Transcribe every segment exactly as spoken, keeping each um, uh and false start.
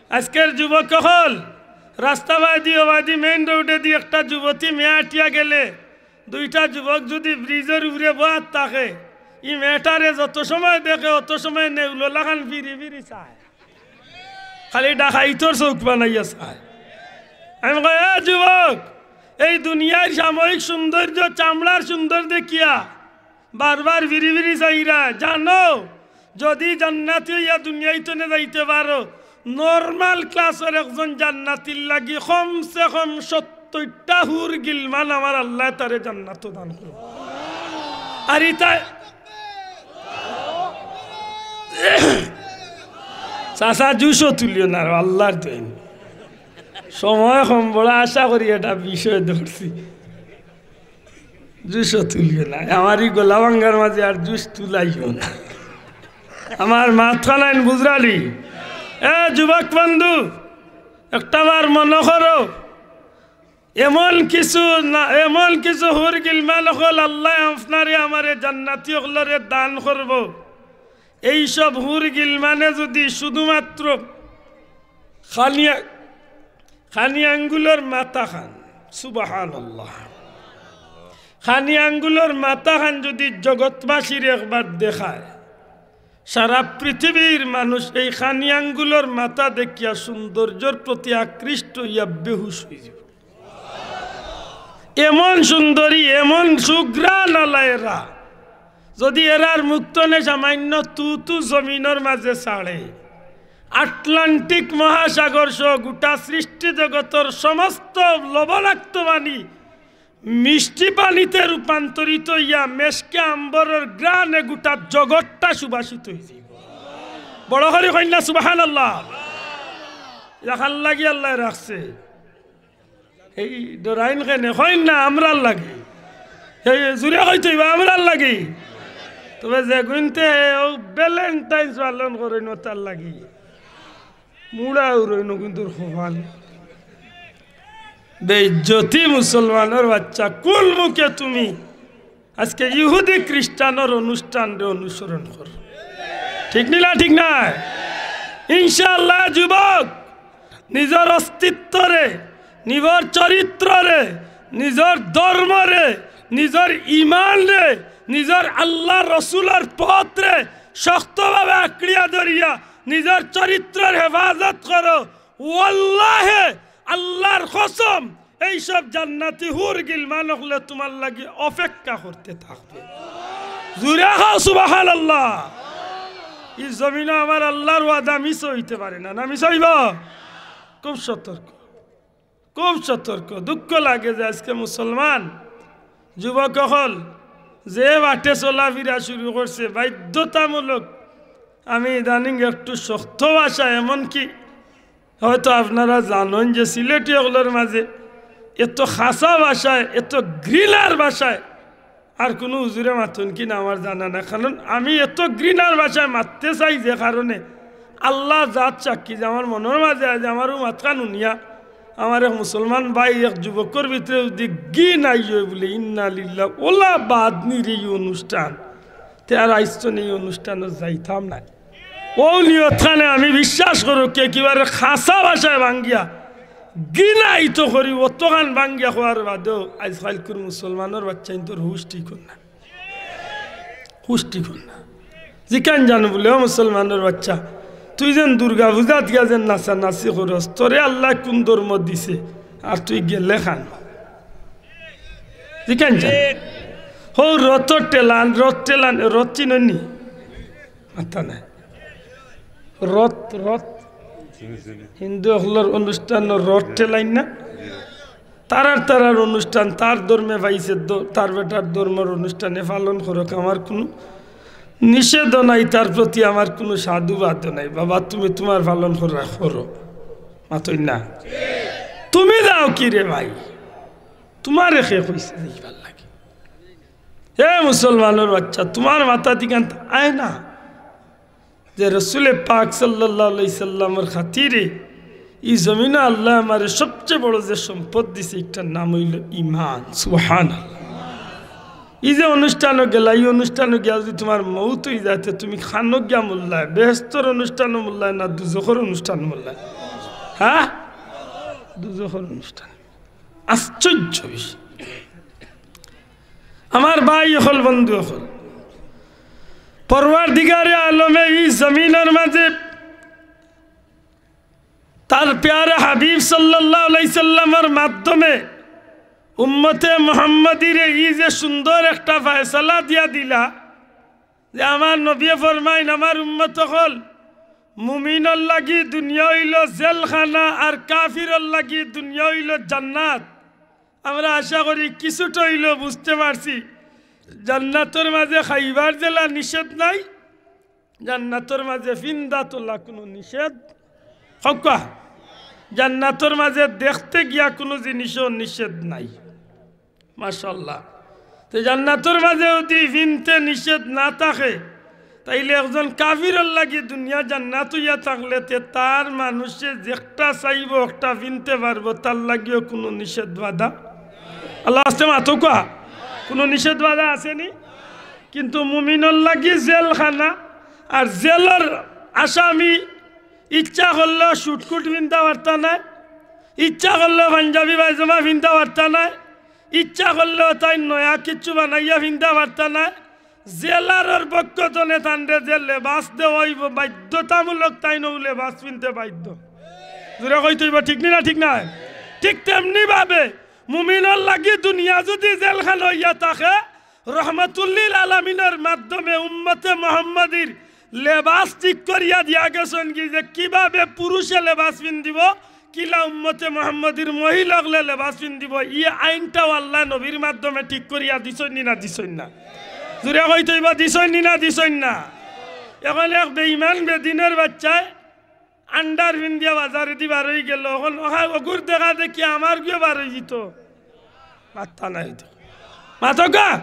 আজকের যুবক অকল, রাস্তাবাদি ওবাদি মেইন রোডেদি একটা যুবতী মেয়ে আটিয়া গেলে, দুইটা যুবক যুদি ব্রিজর উপরে বওয়াত থাকে, ই মেয়েটারে যত সময় দেখে, অত সময় নেউলর লাখান ফিরি ফিরি চায়। খালি ডাকাইতর চউখ বানাইয়া চায়। আমি কই, "এ যুবক, এই দুনিয়ার সাময়িক সৌন্দর্য, চামড়ার সুন্দর দেখিয়া বারবার ফিরি ফিরি চাইরায়, জানো, যুদি জান্নাতি অইয়া দুনিয়া থনে যাইতে পারো, নরমাল ক্লাসর একজন জান্নাতির লাগি কমসে কম সত্তইরটা হুর গিলমান আমার আল্লায় তারে জান্নাতো দান করবো।" আর ইতা চাচা, জুশও তুলিও না, আল্লার দোয়াই। সময় কম, বড় আশা করি এটা বিষয় ধরছি। জুশও তুলিও না, আমার ই গলা ভাঙ্গার মাঝে আর জুশ তুলাইও না। আমার মাতখানাইন বুঝরানি? এ যুবক বন্ধু, একটা বার মনো করো, এমন কিছু না, এমন কিছু হুর গিলমান অকল আল্লায় আপনারে আমারে জান্নাতি অকলরে দান করবো। এইসব হুর গিলমানে যুদি শুধুমাত্র খানি, খানি আঙ্গুলর মাথাখান, সুবহানাল্লাহ, খানি আঙ্গুলর মাথাখান যুদি জগৎবাসীরে একবার দেখায়, সারা পৃথিবীর মানুষ এই খানি আঙ্গুলর মাথা দেখিয়া সৌন্দর্যর প্রতি আকৃষ্ট অইয়া বেহুশ অইযিবো। এমন সুন্দরী, এমন সুঘ্রাণ আলা এরা, যুদি এরার মুখ থনে সামান্য তু তু জমিনর মাঝে ছাড়ে, আটলান্টিক মহাসাগর সহ গোটা সৃষ্টি জগতর সমস্ত লবণাক্ত পানি মিষ্টি পানিতে রূপান্তরিত অইয়া মেশকে আম্বরর ঘ্রাণে গোটা জগৎটা সুবাসিত অইযিবো। বড় করি কইন না সুবহানাল্লাহ। ইখান লাগি আল্লায় রাখছে। এই ডরাইন কেনে? কইন না, আমরার লাগি। এই জুরে কইতে অইবো, আমরার লাগি। তবে যেগুইন্তে অউ ভ্যালেন্টাইন্স পালন করইন, অতার লাগি। মুড়া উড়ইন অগুইন্তর কপাল। বেইজ্জতি মুসলমানর বাচ্চা, কুন মুখে তুমি আজকে ইহুদি খ্রিস্টানর অনুষ্ঠানরে অনুসরণ করো? ঠিক নি না? ঠিক নায়? ইনশাআল্লাহ যুবক, নিজর অস্তিত্বরে, নিজর চরিত্ররে, নিজর ধর্মরে, নিজর ইমানরে, নিজর আল্লার রসুলর পথরে শক্তভাবে আঁকড়িয়া ধরিয়া নিজর চরিত্রর হেফাজত করো। ওয়াল্লাহে, আল্লার কসম, এইসব জান্নাতি হুর গিলমান অকলে তুমার লাগি অপেক্ষা করতে থাকবে। জুরে কও সুবহানাল্লাহ। ই জমিনো আমার আল্লার ওয়াদা মিছা অইতে পারে না, না মিছা অইবো? খুব সতর্ক, খুব সতর্ক। দুঃখ লাগে যে আজকে মুসলমান যুবক অকল যে বাটে চলাফিরা শুরু করছে, বাধ্যতামূলক আমি ইদানিং একটু শক্ত ভাষায়, এমনকি হয়তো আপনারা জানইন যে সিলেটি অকলর মাঝে এত খাসা ভাষায়, এত ঘৃণার ভাষায় আর কুনু হুজুরে মাতইন কি না আমার জানা নাই, কারণ আমি এত ঘৃণার ভাষায় মাততে চাই যে কারণে আল্লা জাত সাক্ষী যে আমার মনর মাঝে আইজ আমার অউ মাতখান হুনিয়া আমার এক মুসলমান ভাই এক যুবকর ভিতরে যুদি ঘৃণা আইযে বুলে, ইন্না লিল্লাহ, অলা বাদ নি রে ই অনুষ্ঠান, তে আর আইজ থনে ই অনুষ্ঠানো যাইতাম নায়। অউ নিয়তখানে আমি বিশ্বাস করুক্কা, একেবারে খাসা ভাষায় ভাঙ্গিয়া ঘৃণায়িত করি, অতখান ভাঙ্গিয়া কওয়ার বাদেও আইজ কাইলকুর মুসলমানর বাচ্চাইন্তর হুশ ঠিক অর না, হুশ ঠিক অর না। জিকাইন যান বুলে, "ও মুসলমানর বাচ্চা, তুই যেন দুর্গা পূজাত গিয়া যেন নাচানাচি করস, তোরে আল্লায় কুন ধর্ম দিছে, আর তুই গেলে কানো?" জিকাইন যান। হউ রথর ঠেলান, রথ ঠেলান, রথ চিনইন নি? মাথা নাই। রথ, রথ। হিন্দু অকলর অনুষ্ঠানো রথ ঠেলাইন না? তারার তারার অনুষ্ঠান, তার ধর্মে পাইছে, দ-, তার বেটার ধর্মর অনুষ্ঠানে পালন করউক, আমার কুনু নিষেধও নাই, তার প্রতি আমার কুনু সাধুবাদও নাই। বাবা, তুমি তুমার পালন করো, করো। মাতইন না। তুমি যাও কিরে ভাই? তুমারে কে কইছে যাইবার লাগি? হে মুসলমানর বাচ্চা, তুমার মাথাত ইখান আয় না যে রসুলে পাক সাল্লাল্লাহু আলাইহি সাল্লামর খাতিরে ই জমিনো আল্লায় আমারে সবচে বড় যে সম্পদ দিছে, ইটার নাম অইলো ইমান। সুবহানাল্লাহ। ই যে অনুষ্ঠানো গেলা, ই অনুষ্ঠানো গিয়া যুদি তুমার মউত অইযায়, তে তুমি কানো গিয়া মরলায়, বেহেস্তর অনুষ্ঠানো মরলায় না দুজখর অনুষ্ঠানো মরলায়? হ্যাঁ, দুজখর অনুষ্ঠান। আশ্চর্য বিষয়। আমার ভাই অকল, বন্ধু অকল, পরওয়ারদিগারে আলমে ই জমিনর মাঝে তার পেয়ারা হাবিব সাল্লাল্লাহু আলাইহি সাল্লামর মাধ্যমে উম্মতে মুহাম্মদীরে ই যে সুন্দর একটা ফয়সালা দিয়া দিলা, যে আমার নবীয়ে ফরমাইন, আমার উম্মত অকল, মুমিনর লাগি দুনিয়া অইলো জেলখানা আর কাফিরর লাগি দুনিয়া অইলো জান্নাত। আমরা আশা করি কিছুটা অইলো বুঝতে পারছি। জান্নাতর মাঝে খাইবার যেলা নিষেধ নাই, জান্নাতর মাঝে ফিন্দাতলা কুনু নিষেধ, হক্কা, জান্নাতর মাঝে দেখতে গিয়া কুনু জিনিসও নিষেধ নাই। মাশাআল্লাহ। তে জান্নাতর মাঝে যদি ফিনতে নিষেধ না থাকে, তাইলে একজন কাফিরর লাগি দুনিয়া জান্নাত অইয়া থাকলে তে তার মানুষে যেটা চাইবো একটা ফিনতে পারবো, তার লাগিও কুনু নিষেধ বাধা, আল্লাহ আস্তে মাতউক্কা, কুনু নিষেধ বাধা আছেনি? কিন্তু মুমিনর লাগি জেলখানা, আর জেলর আসামি ইচ্ছা করলেও শুটকুট ফিনতা পারতা নায়, ইচ্ছা করলেও পাঞ্জাবি পায়জামা ফিনতা পারতা নায়, ইচ্ছা করলেও তাইন নয়া কিচ্ছু বানাইয়া ফিনতা পারতা নায়। জেলারর পক্ষ তনে তানরে যে লেবাস দেওয়া অইবো, বাধ্যতামূলক তাইন অউ লেবাস ফিনতে বাধ্য। জোরে কইতে অইবো, ঠিক নি না? ঠিক নায়? ঠিক তেমনি ভাবে মুমিনর লাগি দুনিয়া যদি জেলখানা অইয়া থাকে, রহমাতুল্লিল আলামিনর মাধ্যমে উম্মতে মুহাম্মদীর লেবাস ঠিক করিয়া দিয়া গেছইন কি, যে কিভাবে পুরুষে লেবাস পিন্দিবো, কিলা উম্মতে মুহাম্মদীর মহিলা অকলে লেবাস পিন্দিবো, ই আইনটাও আল্লায় নবীর মাধ্যমে ঠিক করিয়া দিছইন নি না দিছইন না? জোরে কইতে অইবো, দিছইন নি না দিছইন না? এখন এক বেঈমান বেদিনর বাচ্চায় আন্ডার ফিন্দিয়া বাজারেদি বার অইগেলো, এখন অখান অগুর দেখা দেখি আমার গিয়ে বার অইযিতো। মাত্তা নাই তো। মাতউক্কা?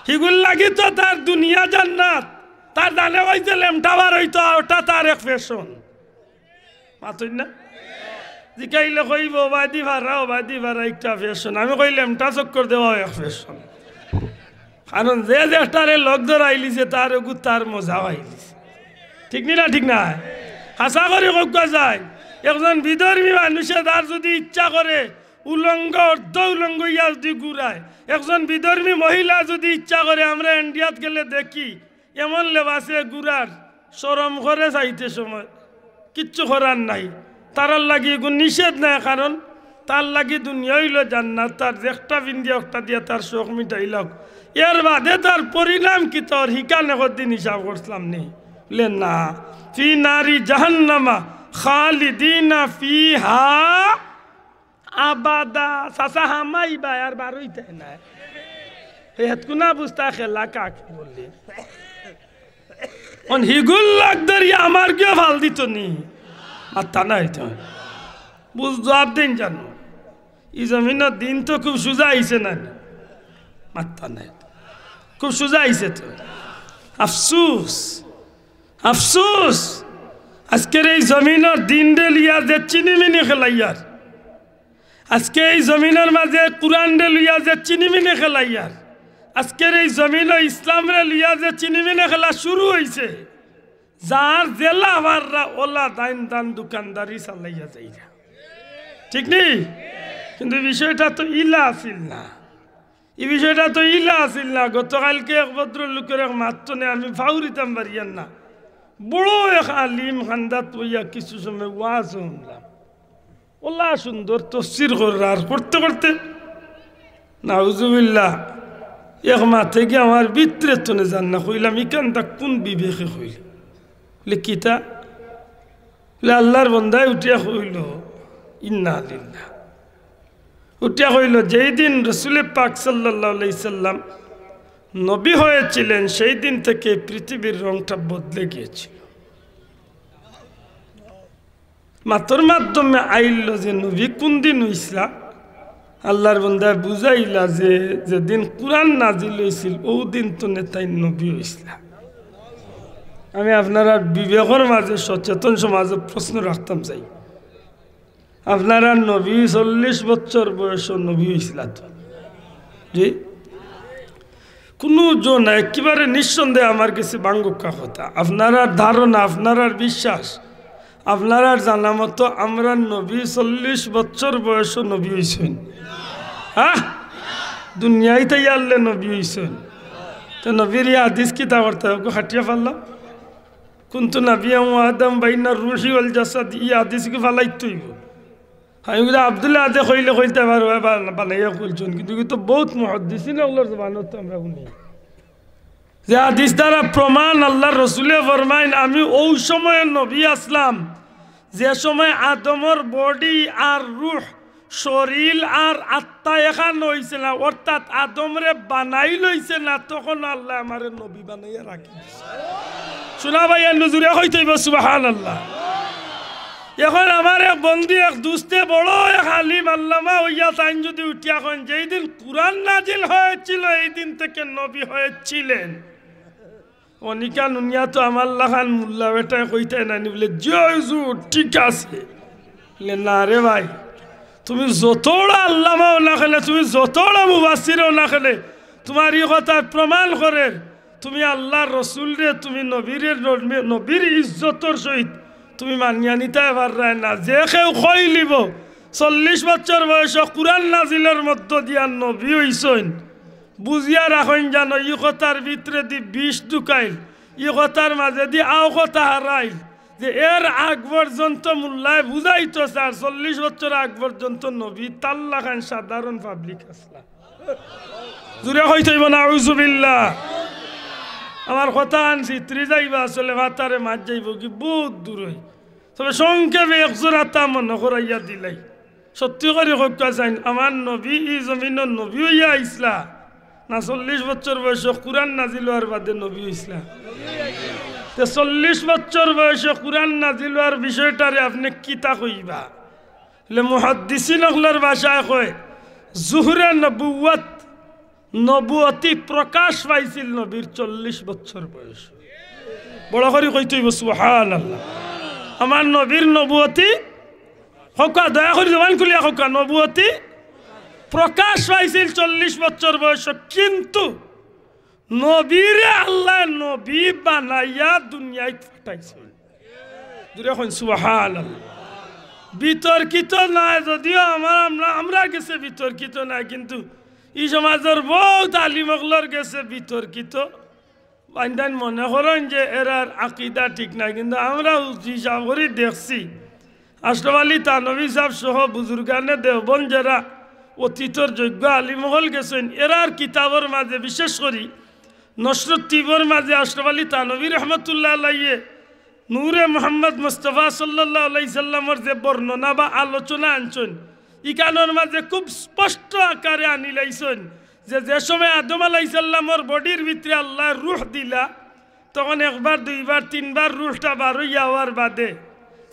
হিগুর লাগি তো তার দুনিয়া জান্নাত। তার জানে অউ যে লেমটা বার অইতো, ওটা তার এক ফ্যাশন। মাতইন না? জিকাইলে কইবো, "ওবায়দি ফারা, ওবায়দি ফারা একটা ফ্যাশন।" আমি কই, "লেমটা চক্কর দেওয়াও এক ফ্যাশন।" কারণ যে যেটারে লগ ধরাইলিছে, তার অগু তার মজা পাইলিছে। ঠিক নি না? ঠিক নায়? হাছা করি কউক্কা যায়, একজন বিধর্মী মানুষে তার যদি ইচ্ছা করে উলঙ্গ, অর্ধ উলঙ্গ ইয়া যদি ঘুরায়, একজন বিধর্মী মহিলা যদি ইচ্ছা করে, আমরা ইন্ডিয়াত গেলে দেখি, এমন লেবাসে ঘুরার, শরম করে যাইতে সময়, কিচ্ছু করার নাই। তারার লাগি ইগু নিষেধ নাই, কারণ তার লাগি দুনিয়া অইলো জান্নাত, তার যেটা পিন্দিয়া ওটা দিয়া তার শখ মিটাইলাউক। এর বাদে তার পরিণাম কিতা অর হিখান একদিন হিসাব করছিলাম নি? বলে, "না, ফি নারি জাহান্নামা খালিদিনা ফিহা আবাদা।" চাচা হামাইবা আর বার অইতায় নায়। হেতকুনা বুঝতা খেলা কাকে বলে। অন হিগুর লগ ধরি আমার গিয়ে ফাল দিতো নি? মাত্তা নাই তো। বুঝ, জবাব দেইন জানো। ই জমিনর দিন তো খুব সুজা আইছে না নি? মাত্তা নাই তো। খুব সুজা আইছে তো। আফসুস, আফসুস। আজকের এই জমিনর দিনরে লইয়া যে চিনিমিনি খেলাইয়ার, আজকে এই জমিনর মাঝে কোরআনরে লইয়া যে চিনিমিনি খেলাইয়ার, আজকের এই জমিনো ইসলামরে লইয়া যে চিনিমিনি খেলা শুরু অইছে, যার যেলা পাররা অলা দাইন দান দোকানদারি চালাইয়া যাইরা। ঠিক নি? কিন্তু বিষয়টা তো ইলা আছিল না। ই বিষয়টা তো ইলা আছিল না। গতকালকে এক ভদ্রলোকর এক মাত থনে আমি ফাউরিতাম পারিয়ার না। বড় এক আলিম কান্দাত বইয়া কিছু সময় ওয়াজ হুনলাম। অলা সুন্দর তফসির কররা, আর করতে করতে, নাউজুবিল্লাহ, এক মাতে গিয়া আমার ভিতরে থনে যার না। কইলাম, "ইখানটা কোন বিবেকে কইলে?" বলে, "কিতা?" বলে, আল্লাহর বন্দায় উঠিয়া কইল, "ইন্না লিল্লাহ।" উঠিয়া কইল, "যেই দিন রসুলে পাক সাল্লাল্লাহু আলাইহি সাল্লাম নবী হয়েছিলেন, সেই দিন থেকে পৃথিবীর রংটা বদলে গিয়েছিল।" মাতর মাধ্যমে আইল যে নবী কোন দিন অইছলা, আল্লাহর বন্দায় বুঝাইলা যে যেদিন কোরআন নাজিল অইছিল, অউ দিন থনে তাইন নবী অইছলা। আমি আপনারার বিবেকর মাঝে সচেতন সমাজে প্রশ্ন রাখতাম চাই, আপনারার নবী চল্লিশ বছর বয়সো নবী অইছলা তো? জি? কুনু জো না, একেবারে নিঃসন্দেহে আমার গেছে বাঙ্গুক্কা কথা। আপনারার ধারণা, আপনারার বিশ্বাস, আপনারার জানা মতো আমরার নবী চল্লিশ বছর বয়সো নবী অইছইন। হ্যাঁ, দুনিয়াইত আইয়ারলে নবী অইছইন। তো নবীর ই হাদিস কিতা করতা অইবো? খাটিয়া ফালাও। কুনতু নাবিয়ান ওয়া আদম বাইনা রুহি ওয়াল জাসাদ, ই হাদিস কি ফালাইতে অইবো? আমি বুঝি আব্দুল্লাহ আদে কইলে কইতা পারো, বানাইয়া কইছইন, কিন্তু কিন্তু বউত মুহাদ্দিসিন অকলর জবানতো আমরা হুনি। যে হাদিস দ্বারা প্রমাণ, আল্লার রসুলে ফরমাইন, "আমি অউ সময়ে নবী আছলাম, যে সময় আদমর body আর রুহ, শরীর আর আত্মা একখান অইছে না, অর্থাৎ আদমরে বানাইল অইছে না, তখন আল্লায় আমারে নবী বানাইয়া রাখি দিছে।" শুনা ভাই, আর নজুরে কইতে অইবো সুবহানাল্লাহ। এখন আমার এক বন্ধু, এক দুস্তে, বড় এক আলিম আল্লামা অইয়া, তাইন যুদি উঠিয়া কইন, "যেই দিন কুরআন নাজিল হয়েছিল, এই দিন থেকে নবী হয়েছিলেন।" অনিকা নুনিয়া তো আমার লাখান মুল্লা বেটায় কইতায় নানি বুলে, "জি হুজুর, ঠিক আছে।" বুলে, "না রে ভাই, তুমি যত বড় আল্লামা অও না কেনে, তুমি যত বড় মুফাসসির অও না কেনে, তুমার ই কথার প্রমাণ করের তুমি আল্লার রসুলরে, তুমি নবীরে, নবী-, নবীর ইজ্জতর সহিত তুমি মানিয়া নিতায় পাররায় না।" যে কেউ কইলিবো, চল্লিশ বছর বয়সো কুরআন নাজিলর মধ্য দিয়া নবী অইছইন, বুঝিয়া রাখইন জানো, ই কথার ভিতরেদি বিষ ঢুকাইল, ই কথার মাজেদি আও কথা হারাইল, যে এর আগ পর্যন্ত মুল্লায় বুঝাইতো চার, চল্লিশ বছর আগ পর্যন্ত নবী তার লাখান সাধারণ public আছলা। জুরে কইতে অইবো না, আউযুবিল্লাহ। আমার কথা আনছি, ত্রি যাইবা আসলে ভাতারে মাত যাইবো কি বউত দূর অই। তবে সংক্ষেপে এক জোড়া তা মনো করাইয়া দিলাই। সত্যি করি কউক্কা চাইন, আমার নবী ই জমিনো নবী অইয়া আইছলা না চল্লিশ বছর বয়সো কুরআন নাজিল অওয়ার বাদে নবী অইছলা? তে চল্লিশ বছর বয়সো কুরআন নাজিল অওয়ার বিষয়টারে আপনে কিতা কইবা? লে মুহাদ্দিসিন অকলর ভাষায় কয়, জুহুরে নবুয়ত, নবুয়তি প্রকাশ পাইছিল নবীর চল্লিশ বছর বয়স। বড় করি কইতে অইবো সুবহানাল্লাহ। আমার নবীর নবুয়তি কউক্কা, দয়া করি জবান খুলিয়া কউক্কা, নবুয়তি প্রকাশ পাইছিল চল্লিশ বছর বয়স, কিন্তু নবীরে আল্লায় নবী বানাইয়া দুনিয়াত পাঠাইছইন। জুরে কইন সুবহানাল্লাহ। বিতর্কিত নায়, যদিও আমার, আমরা, আমরার গেছে বিতর্কিত নায়, কিন্তু ই সমাজর বউত আলিম অকলর গেছে বিতর্কিত। বাইন্দাইন মনে করইন যে এরার আকিদা ঠিক নায়, কিন্তু আমরা হিসাব করি দেখছি, আশরাফ আলী থানভী সাব সহ বুজুর্গানে দেওবন্দ যেরা অতীতর যোগ্য আলিম অকল গেছইন, এরার কিতাবর মাজে, বিশেষ করি নশরুত তিবর মাজে আশরাফ আলী থানভী রহমতুল্লাহ আলাইয়ে নূরে মুহাম্মদ মুস্তফা সাল্লাল্লাহু আলাইহি সাল্লামর যে বর্ণনা বা আলোচনা আনছইন, ইখানর মাজে খুব স্পষ্ট আকারে আনিলাইছইন যে, যে সময় আদম আলাইহিস সালামর bodyর ভিতরে আল্লায় রুহ দিলা, তখন একবার, দুইবার, তিনবার রুহটা বারইয়া আওয়ার বাদে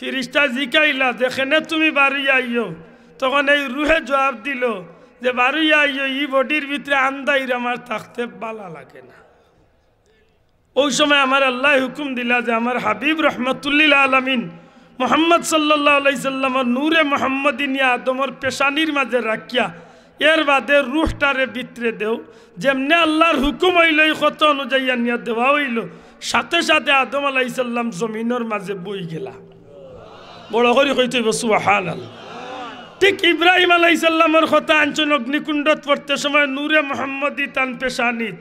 ফিরিস্তায় জিকাইলা যে, "কেনে তুমি বারইয়া আইও?" তখন এই রুহে জুয়াব দিলো যে, "বারইয়া আইও, ই bodyর ভিতরে আন্দাইর আমার থাকতে বালা লাগে না।" অউ সময় আমার আল্লায় হুকুম দিলা যে আমার হাবিব রহমতুল্লিল আলামিন মুহাম্মদ সাল্লাল্লাহু আলাইহি সাল্লামর নূরে মুহাম্মদী নিয়া আদমর পেশানির মাজে রাখিয়া এর বাদে রুহটারে ভিতরে দেও, যেমনে আল্লার হুকুম অইলো, ই কথা অনুযায়ী আনিয়া দেওয়া অইলো। সাথে সাথে আদম আলাইহিস সালাম জমিনর মাজে বই গেলা। বড় করি কইতে অইবো সুবহানাল্লাহ। ঠিক ইব্রাহিম আলাইহিস সালামর কথা আনছইন, অগ্নিকুণ্ডত পড়তে সময় নূরে মুহাম্মদী তান পেশানিত,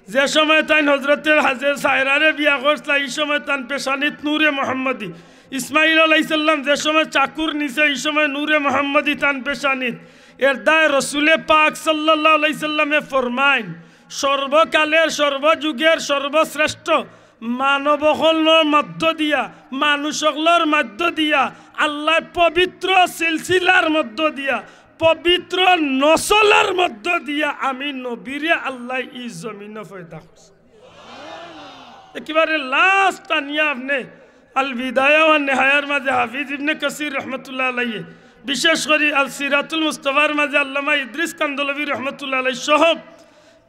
যে সময় তাইন হজরতে হাজের সায়রারে বিয়া করছলা, ই সময় তান পেশানিত নূরে মুহাম্মদী। ইসমাইল আলাইহিস সালাম যে সময় চাকুর নিছে, ই সময় নূরে মুহাম্মদী তান পেশানিত। এর দায় রসুলে পাক সাল্লাল্লাহু আলাইহি সাল্লামে ফরমাইন, সর্বকালের, সর্বযুগের সর্বশ্রেষ্ঠ মানব অকলর মধ্য দিয়া, মানুষ অকলর মধ্য দিয়া, আল্লায় পবিত্র সিলসিলার মধ্য দিয়া, পবিত্র নসলর মধ্য দিয়া আমি নবীরে আল্লায় ই জমিনো পয়দা করছি। একেবারে last আনিয়া আপনে আল বিদায়া ওয়ান নেহায়ার মাজে হাফিজ ইবনে কাসির রহমতুল্লাহ আলাইহি, বিশেষ করি আল সিরাতুল মুস্তফার মাজে আল্লামা ইদ্রিস কান্দলবী রহমতুল্লাহ আলাইহি সহ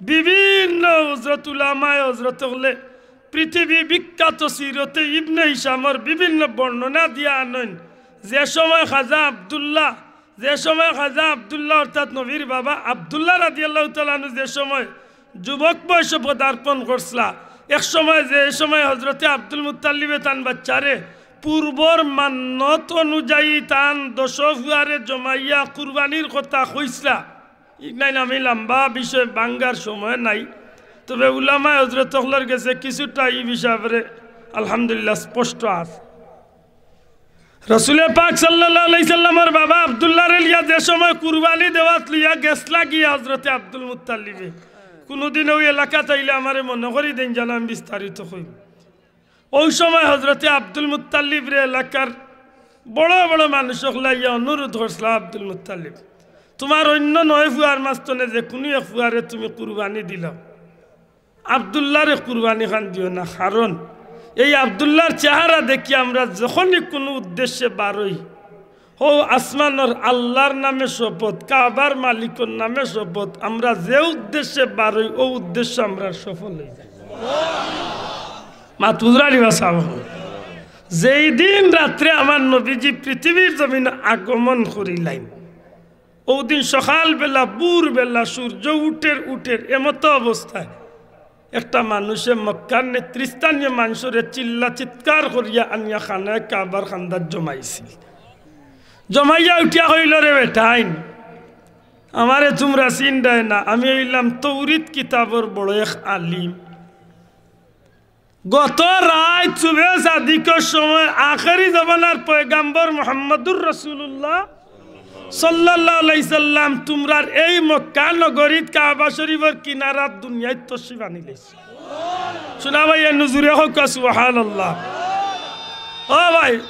বিভিন্ন হজরত উলামায়ে হজরত অকলে পৃথিবী বিখ্যাত সিরতে ইবনে হিশামর বিভিন্ন বর্ণনা দিয়া আনইন। যে সময় খাজা আব্দুল্লাহ, যে সময় খাজা আব্দুল্লাহ অর্থাৎ নবীর বাবা আব্দুল্লাহ রাদিয়াল্লাহু তাআলা আনহু যে সময় যুবক বয়সে পদার্পণ করছলা, এক সময় যে সময় হজরতে আব্দুল মুত্তালিবে তান বাচ্চারে পূর্বর মান্যত অনুযায়ী তান দশ ফুয়ারে জমাইয়া কুরবানির কথা কইছলা। ইগনাইন আমি লম্বা বিষয় ভাঙ্গার সময় নাই, তবে উলামায়ে হজরত অকলর গেছে কিছুটা ই বিষয়ে আলহামদুলিল্লাহ স্পষ্ট আছে। রসুলে পাক সাল্লাল্লাহু আলাইহি সাল্লামর বাবা আব্দুল্লাহরে লিয়া যে সময় কুরবানি দেওয়াত লইয়া গেছলা গিয়া হজরতে আব্দুল মুত্তালিবে, কুনুদিন অউ এলাকাত আইলে আমারে মনো করি দেইন, যেন আমি বিস্তারিত কইমু। অউ সময় হজরতে আব্দুল মুত্তালিবরে এলাকার বড় বড় মানুষ অকলে আইয়া অনুরোধ করছলা, "আব্দুল মুত্তালিব, তুমার অইন্য নয় ফুয়ার মাঝ থনে যে কুনু এক ফুয়ারে তুমি কুরবানি দিলাও, আব্দুল্লাহরে কুরবানি খান দিও না, কারণ এই আব্দুল্লাহর চেহারা দেখি আমরা যখনই কুনু উদ্দেশ্যে বারই, অউ আসমানর আল্লাহর নামে শপথ, কাবার মালিকর নামে শপথ, আমরা যে উদ্দেশ্যে বারই, অউ উদ্দেশ্য আমরার সফল অই যায়।" মাত বুঝরা নি বা সাব অকল? যেই দিন রাত্রে আমার নবীজি পৃথিবীর জমিন আগমন করিলাইন, অউ দিন সকাল বেলা, ভোর বেলা, সূর্য উঠের উঠের এমতো অবস্থায় একটা মানুষে মক্কার নেতৃস্থানীয় মানষরে চিল্লা চিৎকার করিয়া আনিয়া খানায়ে কাবার কান্দাত জমাইছিল। জমাইয়া উঠিয়া কইলো, "রে বেটাইন, আমারে তুমরা চিনরায় না, আমি অইলাম তৌরিত কিতাবর বড় এক আলিম। গত রাইত সুবে সাদিকর সময় আখেরি জমানার পয়গাম্বর মুহাম্মাদুর রাসূলুল্লাহ সাল্লাল্লাহু আলাইহি সাল্লাম তুমরার এই মক্কা নগরীত কাবা শরীফর কিনারাত দুনিয়াত তশরিফ আনিলাইছইন।" শুনা ভাই, এ নজুরে কউক্কা সুবহানাল্লাহ। ও ভাই,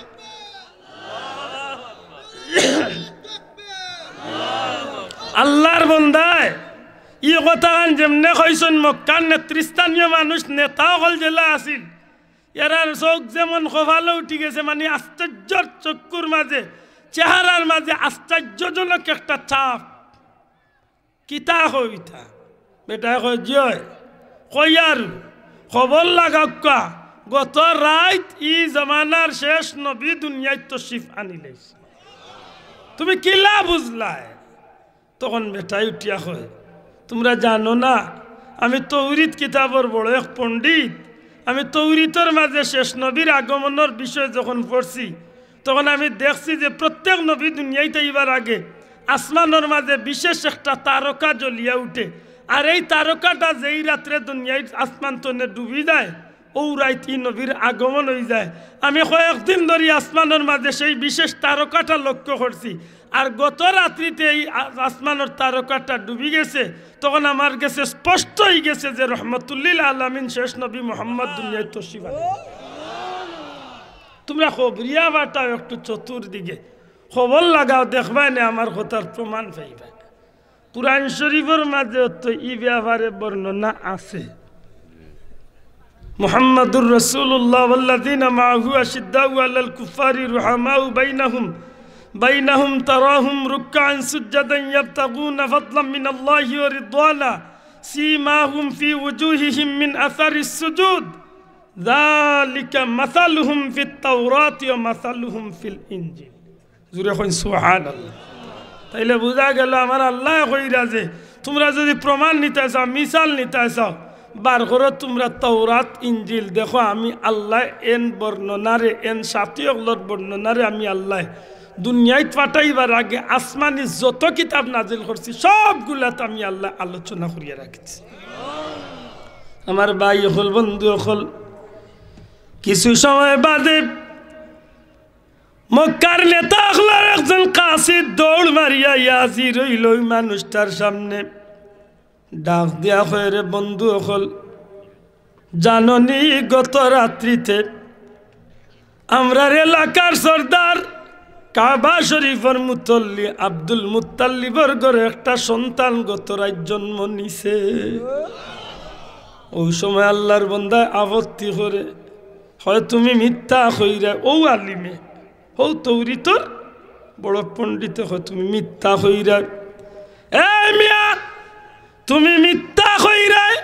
আল্লাহর বন্দায় ই কথাখান যেমনে কইছইন, মক্কার নেতৃস্থানীয় মানুষ, নেতা অকল যেলা আছিল, এরার চউখ যেমন কপালো উঠি গেছে, মানে আশ্চর্যর চক্ষুর মাঝে, চেহারার মাঝে আশ্চর্যজনক একটা ছাপ। "কিতা কইতা?" বেটায় কয়, "জি অয়।" কয়, "আর খবর লাগাউক্কা, গত রাইত ই জমানার শেষ নবী দুনিয়াত তশরিফ আনিলাইছইন। তুমি কিলা বুঝলায়?" তখন বেটায় উঠিয়া কয়, "তুমরা জানো না, আমি তৌরিত কিতাবর বড় এক পণ্ডিত। আমি তৌরিতর মাঝে শেষ নবীর আগমনর বিষয় যখন পড়ছি, তখন আমি দেখছি যে প্রত্যেক নবী দুনিয়াত আইবার আগে আসমানর মাঝে বিশেষ একটা তারকা জ্বলিয়া উঠে, আর এই তারকাটা যেই রাত্রে দুনিয়ার আসমান থনে ডুবি যায়, অউ রাইত ই নবীর আগমন অই যায়। আমি কয়েকদিন ধরি আসমানর মাঝে সেই বিশেষ তারকাটা লক্ষ্য করছি, আর গত রাত্রিতে এই আ-, আসমানর তারকাটা ডুবি গেছে, তখন আমার গেছে স্পষ্ট অই গেছে যে রহমতুল্লিল আলামিন শেষ নবী মুহাম্মদ দুনিয়াত তশরিফ আনইন।" তুমরা খবরিয়া পাঠাও একটু চতুর্দিকে, খবর লাগাও, দেখবায় নে আমার কথার প্রমাণ পাইবায়। কুরআন শরীফর মাঝে তো ই ব্যাপারে বর্ণনা আছে। মুহাম্মাদুর রাসূলুল্লাহ ওয়াল্লাযীনা মাআহু আশিদ্দাউ আলাল কুফফারি রুহামাউ বাইনাহুম, বাইনাহুম তারাহুম রুক্কাআন সুজ্জাদান ইয়াবতাগুনা ফাদলাম মিনাল্লাহি ওয়া রিদওয়ানা, সীমাহুম ফি উজুহিহিম মিন আসারিস সুজুদ, যালিকা মাসালুহুম ফিত তাওরাতি ওয়া মাসালুহুম ফিল ইনজিল। জুরে কইন সুবহানাল্লাহ। তাইলে বুঝা গেল আমার আল্লায় কইরা যে তুমরা যুদি প্রমাণ নিতায় চাও, মিসাল নিতায় চাও, বার করো তুমরা তাওরাত ইনজিল। দেখো আমি আল্লায় এন বর্ণনারে, এন সাথী অকলর বর্ণনারে আমি আল্লায় দুনিয়াত পাঠাইবার আগে আসমানি যত কিতাব নাজিল করছি সবগুলাত আমি আল্লায় আলোচনা করিয়া রাখছি। আমার ভাই অকল, বন্ধু অকল, কিছু সময় বাদে মক্কার নেতা অকলর একজন কাসিদ দৌড় মারিয়া আইয়া হাজির অইলো অউ মানুষটার সামনে। ডাক দিয়া কয়, "রে বন্ধু অকল, জানো নি গত রাত্রিতে আমরার এলাকার সর্দার কাবা শরীফর মুতল্লি আব্দুল মুত্তালিবর ঘরে একটা সন্তান গত রাইত জন্ম নিছে?" অউ সময় আল্লাহর বন্দায় আপত্তি করে, কয়, "তুমি মিথ্যা কইরায়।" অউ আলিমে, অউ তৌরিতর বড় পণ্ডিতে কয়, "তুমি মিথ্যা কইরায়।" এই মিয়া, তুমি মিথ্যা কইরায়,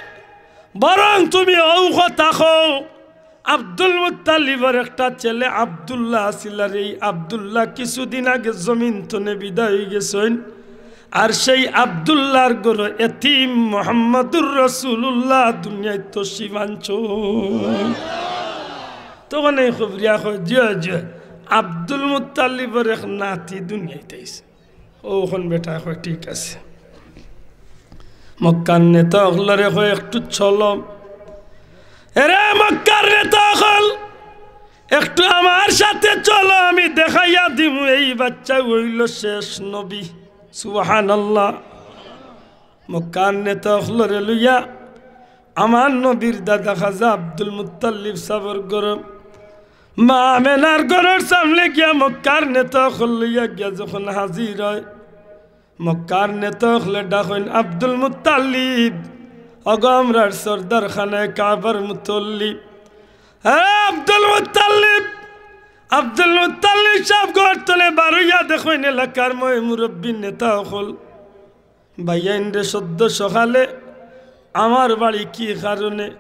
বরং তুমি অউ কথা কও, আব্দুল মুত্তালিবর একটা ছেলে আব্দুল্লাহ আছিল, আর এই আব্দুল্লাহ কিছুদিন আগে জমিন থনে বিদায় অই গেছইন। আর সেই আব্দুল্লাহর ঘরো এতিম মুহাম্মাদুর রাসূলুল্লাহ দুনিয়াত তশরিফ আনছইন। তখন এই খবরিয়া কয়, "জি অয়, জি অয়, আব্দুল মুত্তালিবর এক নাতি দুনিয়াইত আইছে।" অখন বেটায় কয়, "ঠিক আছে।" মক্কার নেতা অকলরে কয়, "একটু চলো, এরে মক্কার নেতা অকল, একটু আমার সাথে চলো, আমি দেখাইয়া দিমু এই বাচ্চা অইলো শেষ নবী।" সুবহানাল্লাহ। মক্কার নেতা অকলরে লইয়া আমার নবীর দাদা খাজা আব্দুল মুত্তালিব সাবর ঘর, মা আমেনার ঘরর সামনে গিয়া মক্কার নেতা অকল লইয়া গিয়া যখন হাজির অয়, মক্কার নেতা অকলে ডাকইন, "আব্দুল মুত্তালিব, অগো আমরার সর্দার খানায় কাবার মুতল্লি, হে Abdul Muttalib." Abdul Muttalib sub ঘর তনে বারইয়া দেখইন এলাকার ময় মুরব্বি নেতা অকল, "ভাইয়াইন রে, সদ্য সকালে আমার বাড়ি কি কারণে?"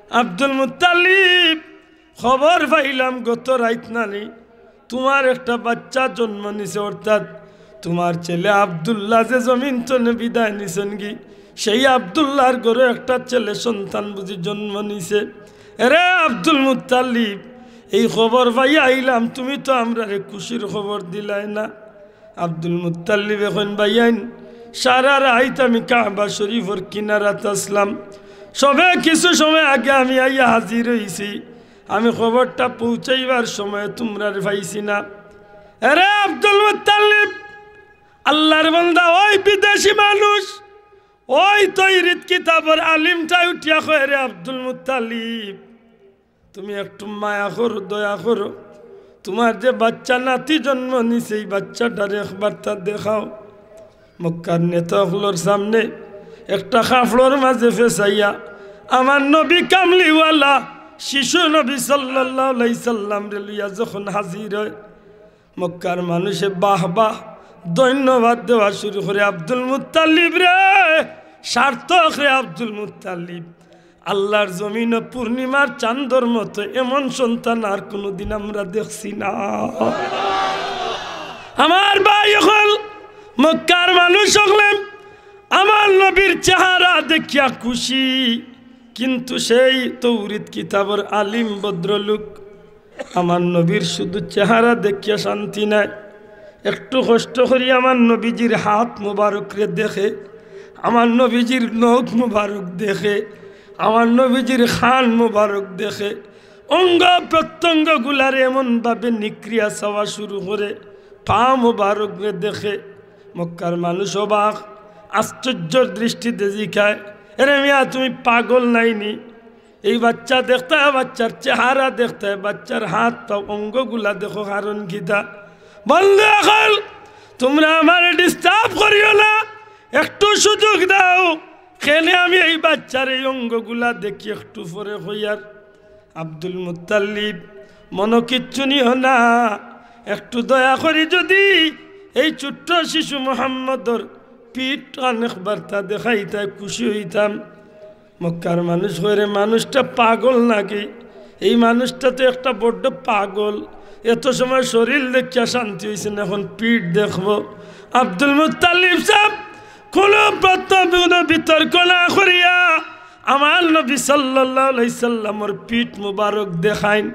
"আব্দুল মুত্তালিব, খবর পাইলাম গত রাইত নানি তুমার একটা বাচ্চা জন্ম নিছে, অর্থাৎ তুমার ছেলে আব্দুল্লাহ যে জমিন তনে বিদায় নিছইন গি, সেই আব্দুল্লাহর ঘরো একটা ছেলে সন্তান বুঝি জন্ম নিছে। এরে আব্দুল মুত্তালিব, এই খবর পাইয়া আইলাম, তুমি তো আমরারে খুশির খবর দিলায় না।" আব্দুল মুত্তালিবে কইন, "ভাইয়াইন, সারা রাইত আমি কাবা শরীফর কিনারাত আছলাম, সবে কিছু সময় আগে আমি আইয়া হাজির অইছি, আমি খবরটা পৌঁছাইবার সময় তুমরারে পাইছি না।" এরে আব্দুল মুত্তালিব, আল্লার বান্দা, ওই বিদেশি মানুষ, ওই তৌরিত কিতাবর আলিমটায় উঠিয়া কয়, "রে আব্দুল মুত্তালিব, তুমি একটু মায়া করো, দয়া করো, তুমার যে বাচ্চা নাতি জন্ম নিছে, এই বাচ্চাটারে একবারতা দেখাও।" মক্কার নেতা অকলর সামনে একটা কাপড়র মাঝে ফেছাইয়া আমার নবী কামলিওয়ালা শিশু নবী সাল্লাল্লাহু আলাইহি সাল্লামরে লইয়া যখন হাজির অয়, মক্কার মানুষে বাহ বাহ ধন্যবাদ দেওয়া শুরু করে, "আব্দুল মুত্তালিব রে, সার্থক রে আব্দুল মুত্তালিব, আল্লার জমিনো পূর্ণিমার চান্দর মতো এমন সন্তান আর কুনুদিন আমরা দেখছি না।" আমার ভাই অকল, মক্কার মানুষ অকলে আমার নবীর চেহারা দেখিয়া খুশি, কিন্তু সেই তৌরিত কিতাবর আলিম ভদ্রলোক আমার নবীর শুধু চেহারা দেখিয়া শান্তি নাই, একটু কষ্ট করি আমার নবীজির হাত মোবারকরে দেখে, আমার নবীজির নখ মোবারক দেখে, আমার নবীজির কান মোবারক দেখে, অঙ্গ প্রত্যঙ্গগুলারে এমনভাবে নিকড়িয়া চাওয়া শুরু করে, পা মোবারকরে দেখে। মক্কার মানুষ অবাক, আশ্চর্যর দৃষ্টিতে জিকায়, "এরে মিয়া, তুমি পাগল নাইনি? এই বাচ্চা দেখতায়, বাচ্চার চেহারা দেখতায়, বাচ্চার হাত পাও অঙ্গগুলা দেখো, কারণ কিতা?" বন্ধু অকল, তুমরা আমারে disturb করিও না, একটু সুযোগ দাও, কেনে আমি এই বাচ্চার এই অঙ্গগুলা দেখি একটু পরে কইয়ার। আব্দুল মুত্তালিব, মনো কিচ্ছু নিও না, একটু দয়া করি যদি এই ছোট্ট শিশু মোহাম্মদর পিঠ খান একবারতা দেখাইতায়, খুশি অইতাম। মক্কার মানুষ কয়, "রে, মানুষটা পাগল নাকি? এই মানুষটা তো একটা বড্ড পাগল, এত সময় শরীর দেখিয়া শান্তি অইছে না, এখন পিঠ দেখবো।" আব্দুল মুত্তালিব সাব কুনু প্রত্ন-, কুনু বিতর্ক না করিয়া আমার নবী সাল্লাল্লাহু আলাইহি সাল্লামর পিঠ মুবারক দেখাইন।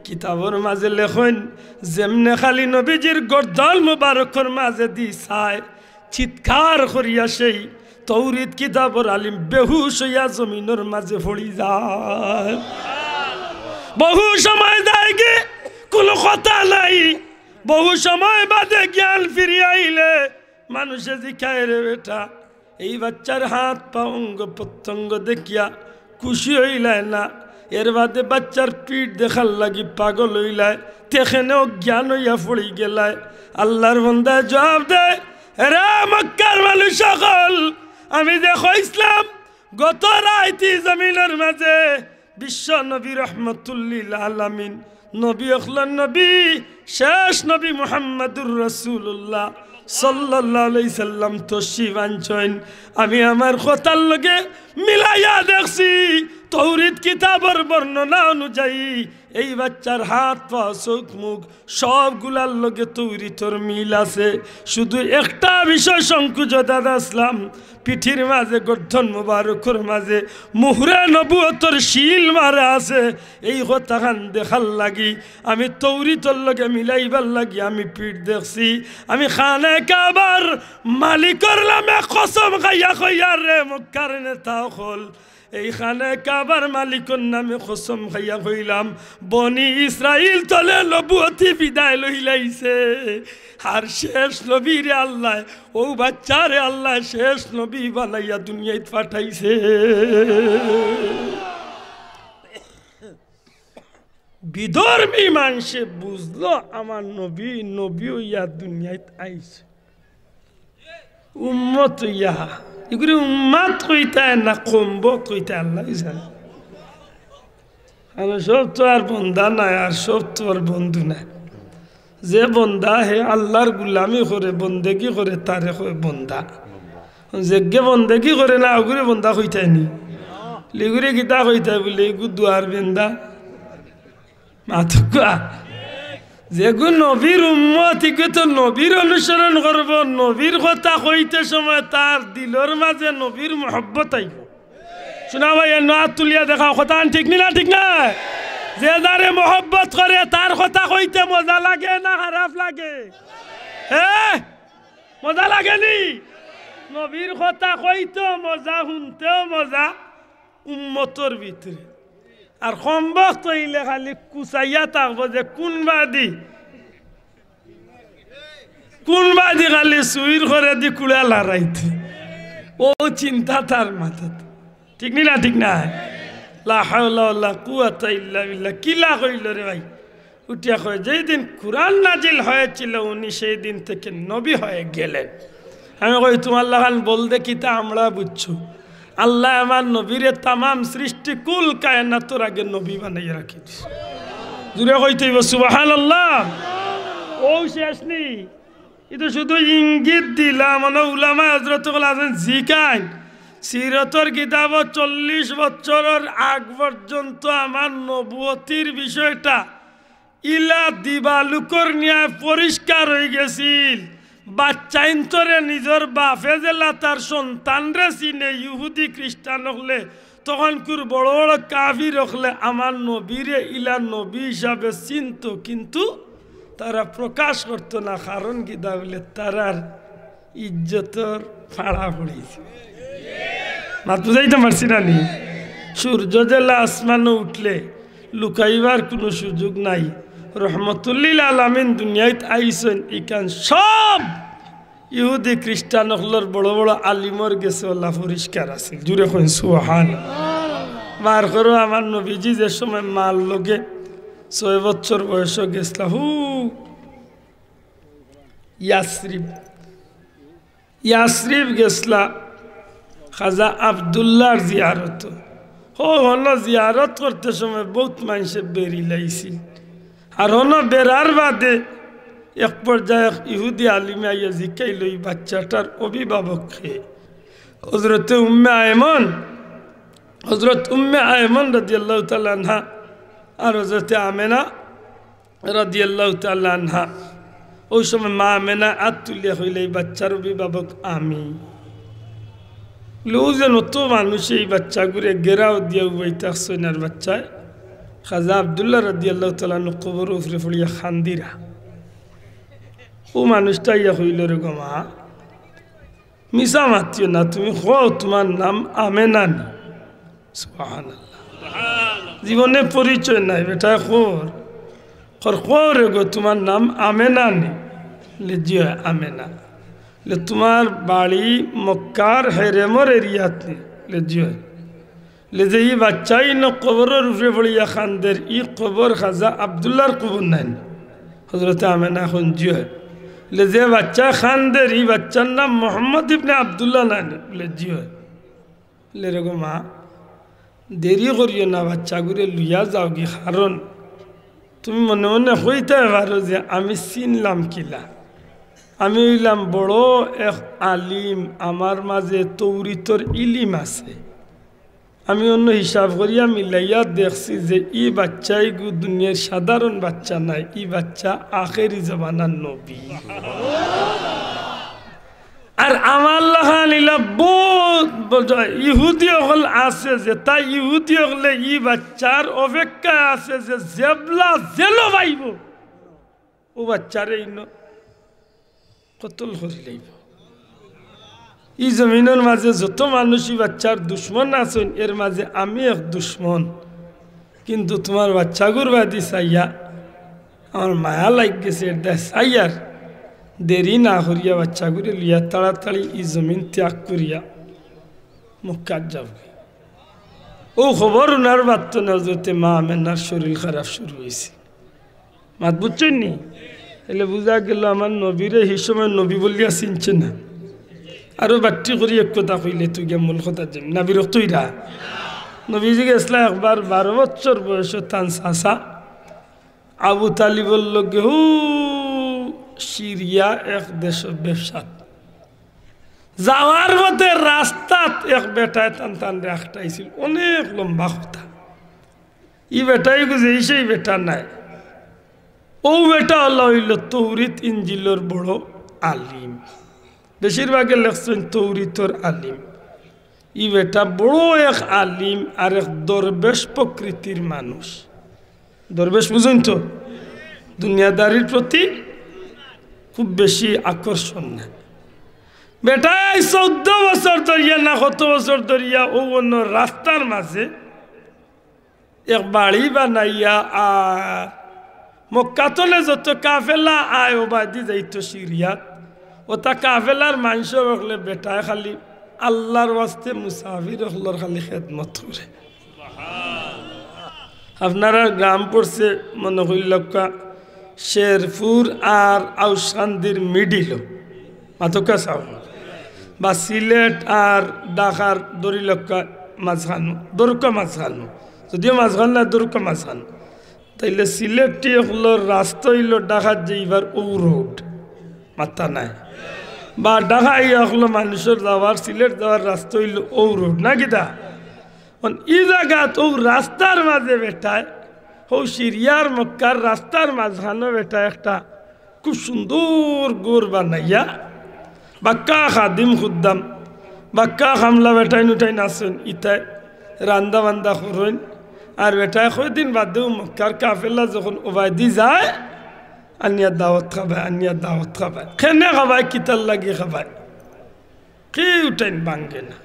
কিতাবর মাঝে লেখইন, যেমনে খালি নবীজির গর্দন মুবারকর মাঝেদি চায়, চিৎকার করিয়া সেই তৌরিত কিতাবর আলিম বেহুশ অইয়া জমিনর মাঝে পড়ি যায়। বহু সময় যায়গি, কুনু কথা নাই। বহু সময় বাদে জ্ঞান ফিরিয়া আইলে মানুষে জিকায়, "রে বেটা, এই বাচ্চার হাত পা অঙ্গ প্রত্যঙ্গ দেখিয়া খুশি অইলায় না, এর বাদে বাচ্চার পিঠ দেখার লাগি পাগল অইলায়, তেখেনে অজ্ঞান অইয়া পড়ি গেলায়।" আল্লার বন্দায় জবাব দেয়, "এরে মক্কার মানুষ অকল, আমি যে কইছলাম গত রাইত ই জমিনর মাঝে বিশ্ব নবী রহমতুল্লিল আলামিন, নবী অকলর নবী, শেষ নবী মুহাম্মাদুর রাসূলুল্লাহ সাল্লাল্লাহু আলাইহি সাল্লাম তশরিফ আনছইন। আমি আমার কথার লগে মিলাইয়া দেখছি, তৌরিত কিতাবর বর্ণনা অনুযায়ী এই বাচ্চার হাত, পা, চউখ, মুখ সবগুলার লগে তৌরিতর মিল আছে। শুধু একটা বিষয় সংকুচিত দাদা ইসলাম, পিঠির মাঝে, গর্দন মুবারকর মাঝে মুহরে নবুয়তর সিল মারা আছে। এই কথাখান দেখার লাগি আমি তৌরিতর লগে মিলাইবার লাগি আমি পিঠ দেখছি। আমি খানে কাবার মালিকর নামে কসম খাইয়া কইয়ার রে মক্কার নেতা অকল, এই খানে কাবার মালিকর নামে কসম খাইয়া কইলাম, বনি ইসরাইল তলে নবুয়তি বিদায় লইলাইছে। আর শেষ নবীরে আল্লায়, অউ বাচ্চারে আল্লায় শেষ নবী বানাইয়া দুনিয়াত পাঠাইছে। বিধর্মী মানষে বুঝলো আমার নবী, নবী অইয়া দুনিয়াত আইছে। উম্মত অইয়া, ইগুরে উম্মাত কইতায় না কমবখত কইতায় আল্লায় জানে। কারণ সব তো আর বন্দা নায়, আর সব তো আর বন্ধু নায়। যে বন্দা হে আল্লার গুলামি করে, বন্দেগি করে, তারে কয় বন্দা। যেগে বন্দেগি করে না, অগুরে বন্দা কইতায় নি। লিগুরে কিতা কইতায় বুলে, ইগু দুয়ার বেন্দা। মাতউক্কা। যেগু নবীর উম্মত, ইগু তো নবীর অনুসরণ করবো। নবীর কথা কইতে সময় তার দিলর মাঝে নবীর মহব্বত আইবো। শুনা ভাই, এনো আত তুলিয়া দেখাও, কথা ঠিক নি না, ঠিক না? যে যারে মহব্বত করে, তার কথা কইতে মজা লাগে না খারাপ লাগে? হ্যাঁ, মজা লাগে নি? নবীর কথা কইতেও মজা, হুনতেও মজা, উম্মতর ভিতরে। আর কমবখত অইলে খালি কুচাইয়া থাকবো যে কুন বাদি, কুন বাদি খালি সুইর করে দি কুড়া লড়াইতে। অউ চিন্তা তার মাথাত। ঠিক নি না? ঠিক না? লা হাওলা ওয়ালা কুওয়াতা ইল্লা বিল্লাহ। কিলা কইল রে ভাই? উঠিয়া কয়, "যেই দিন কুরআন নাজিল হয়েছিল, উনি সেই দিন থেকে নবী হয়ে গেলেন।" আমি কই, "তুমার লাখান বলদে কিতা আমরা বুঝছো? আল্লায় আমার নবীরে তামাম সৃষ্টি কুল কায়নাতর আগে নবী বানাইয়া রাখি দিছে।" জুরে কইতে অইবো, "সুবহানাল্লাহ।" অউ শেষ নি? ইতা শুধু ইঙ্গিত দিলাম, অনো উলামায়ে হজরত অকল আছেন জিকাইন। সিরতর কিতাবো চল্লিশ বছরর আগ পর্যন্ত আমার নবুয়তির বিষয়টা ইলা দিবালুকর ন্যায় পরিষ্কার অইগেছিল। বাচ্চাইন্তরে নিজর বাফে যেলা তার সন্তানরে চিনে, ইহুদি খ্রিস্টান অকলে, তখনকুর বড় বড় কাফির অকলে আমার নবীরে ইলা নবী হিসাবে চিনতো, কিন্তু তারা প্রকাশ করতো না। কারণ কিতা বুলে, তারার ইজ্জতর ফাড়া পড়িছে। মাত বুঝাইতাম পারছি না নি? সূর্য যেলা আসমানো উঠলে লুকাইবার কুনু সুযোগ নাই। রহমতুল্লিল আলামিন দুনিয়াত আইছইন, ইখান সব ইহুদি খ্রিস্টান অকলর বড় বড় আলিমর গেছে অলা পরিষ্কার আছে। জুরে কইন সুবহান। বার করো, আমার নবীজি যে সময় মার লগে ছয় বছর বয়সো গেছলা, হু ইয়াসরিব, ইয়াসরিব গেছলা খাজা আব্দুল্লাহর জিয়ারতো। হো, হনো জিয়ারত করতে সময় বউত মানষে বেড়ি লাইছিল। আর হনো বেড়ার বাদে এক পর্যায়ে এক ইহুদি আলিমে আইয়া জিকাইল, "ই বাচ্চাটার অভিভাবক কে?" হজরতে উম্মে আয়মন, হজরত উম্মে আয়মন রাদিয়াল্লাহু তাআলা আনহা আর হজরতে আমেনা রাদিয়াল্লাহু তাআলা আনহা। অউ সময় মা আমেনা আত তুলিয়া কইলা, "ই বাচ্চার অভিভাবক আমি।" বুলে, অউ যে অত মানুষে ই বাচ্চাগুরে ঘেরাও দিয়া উবাই থাকছইন, আর বাচ্চায় খাজা আব্দুল্লাহ রাদিয়াল্লাহু তাআলা আনহু কবরর উপরে পড়িয়া কান্দিরা। অউ মানুষটা আইয়া কইল, "রে গো মা, মিছা মাতিও না, তুমি কও তুমার নাম আমেনা নি?" সুবহানাল্লাহ। জীবনে পরিচয় নাই, বেটায় কর, কর, "কও রে গো, তুমার নাম আমেনা নি?" বুলে, "জি অয়, আমেনা।" বুলে, "তুমার বাড়ি মক্কার হেরেমর এরিয়াত নি?" বুলে, "জি অয়।" বুলে, "যে ই বাচ্চায় ইনো কবরর উপরে পড়িয়া কান্দের, ই কবর খাজা আব্দুল্লাহর কবর নায় নি?" হজরতে আমেনা কইন, "জি অয়।" বুলে, "যে বাচ্চায় কান্দের, ই বাচ্চার নাম মোহাম্মদ ইবনে আব্দুল্লাহ নায় নি?" বুলে, "জি অয়।" বুলে, "রে গো মা, দেরি করিও না, বাচ্চাগুরে লইয়া যাওগি, কারণ তুমি মনে মনে কইতায় পারো যে আমি চিনলাম কিলা, আমি অইলাম বড় এক আলিম, আমার মাঝে তৌরিতর ইলিম আছে, আমি অন্য হিসাব করিয়া মিলাইয়া দেখছি যে ই বাচ্চাইগু দুনিয়ার সাধারণ বাচ্চা নায়, ই বাচ্চা আখেরি জমানার নবী। আর আমার লাখান ইলা বউত বড় ইহুদি অকল আছে, যেতা ইহুদি অকলে ই বাচ্চার অপেক্ষায় আছে যে যেবলা জেলো পাইবো, অউ বাচ্চারে ইনো কতল করি লাইবো। ই জমিনর মাঝে যত মানুষ ই বাচ্চার দুশমন আছইন, এর মাঝে আমি এক দুশমন। কিন্তু তুমার বাচ্চাগুর বায়দি চাইয়া আমার মায়া লাগি গেছে, এর দায় চাইয়ার দেরি না করিয়া বাচ্চাগুরে লইয়া তাড়াতাড়ি ই জমিন ত্যাগ করিয়া মক্কাত যাওগি। অউ খবর হুনার বাদে হজরতে মা আমেনার শরীর খারাপ শুরু অইছে। মাত বুঝছইন নি? তাইলে বুঝা গেল আমার নবীরে হি সময় নবী বলিয়া চিনছে না। আরো বাট্টি করি এক কথা কইলে তুই গিয়া মূল কথা যাইম না, বিরক্ত অইরা। নবীজি গেছলা একবার বারো বছর বয়সো তান চাচা আবু তালিবর লগে হউ সিরিয়া এক দেশো ব্যবসাত। যাওয়ার পথে রাস্তাত এক বেটায় তান তানরে আটকাইছিল, অনেক লম্বা কথা। ই বেটাইগু যেই সেই বেটা নায়। অউ বেটা অলা অইলো তৌরিত ইঞ্জিলর বড় আলিম, বেশিরভাগে লেখছইন তৌরিতর আলিম। ই বেটা বড় এক আলিম আর এক দরবেশ প্রকৃতির মানুষ। দরবেশ বুঝইন তো, দুনিয়াদারির প্রতি খুব বেশি আকর্ষণ নাই। বেটায় চৌদ্দ বছর ধরিয়া না কত বছর ধরিয়া অউ অন্য রাস্তার মাঝে এক বাড়ি বানাইয়া আর মক্কা তনে যত কাফেলা আয় অউ বায়দি যাইতো সিরিয়াত, অতা কাফেলার মানষর অকলে বেটায় খালি আল্লার ওয়াস্তে মুসাফির অকলর খালি খেদমত করে। আপনারার গ্রাম পড়ছে মনো করিলাউক্কা শেরপুর আর আউশকান্দির মিডিলো। মাতউক্কা চাও। বা সিলেট আর ঢাকার ধরিলাউক্কা মাঝখানো, ধরউক্কা মাঝখানো। যদিও মাঝখান না, ধরউক্কা মাঝখানো। তাইলে সিলেটি অকলর রাস্তা অইলো ঢাকাত যাইবার অউ রোড। মাত্তা নাই। বা ঢাকাই অকলর মানষর যাওয়ার, সিলেট যাওয়ার রাস্তা অইলো অউ রোড, না কিতা? অন ই জাগাত অউ রাস্তার মাঝে বেটায়, হউ সিরিয়ার মক্কার রাস্তার মাঝখানো বেটায় একটা খুব সুন্দর ঘর বানাইয়া, বাক্কা খাদিম খুদ্দাম, বাক্কা কামলা বেটাইন উঠাইন আছইন, ইতায় রান্দা বান্দা করইন। আর বেটায় কয়দিন বাদেউ মক্কার কাফেলা যখন অউ বায়দি যায়, আনিয়া দাওয়াত খাবায়, আনিয়া দাওয়াত খাবায়। কেনে খাবায়, কিতার লাগি খাবায়, কেউ উঠাইন ভাঙ্গে না।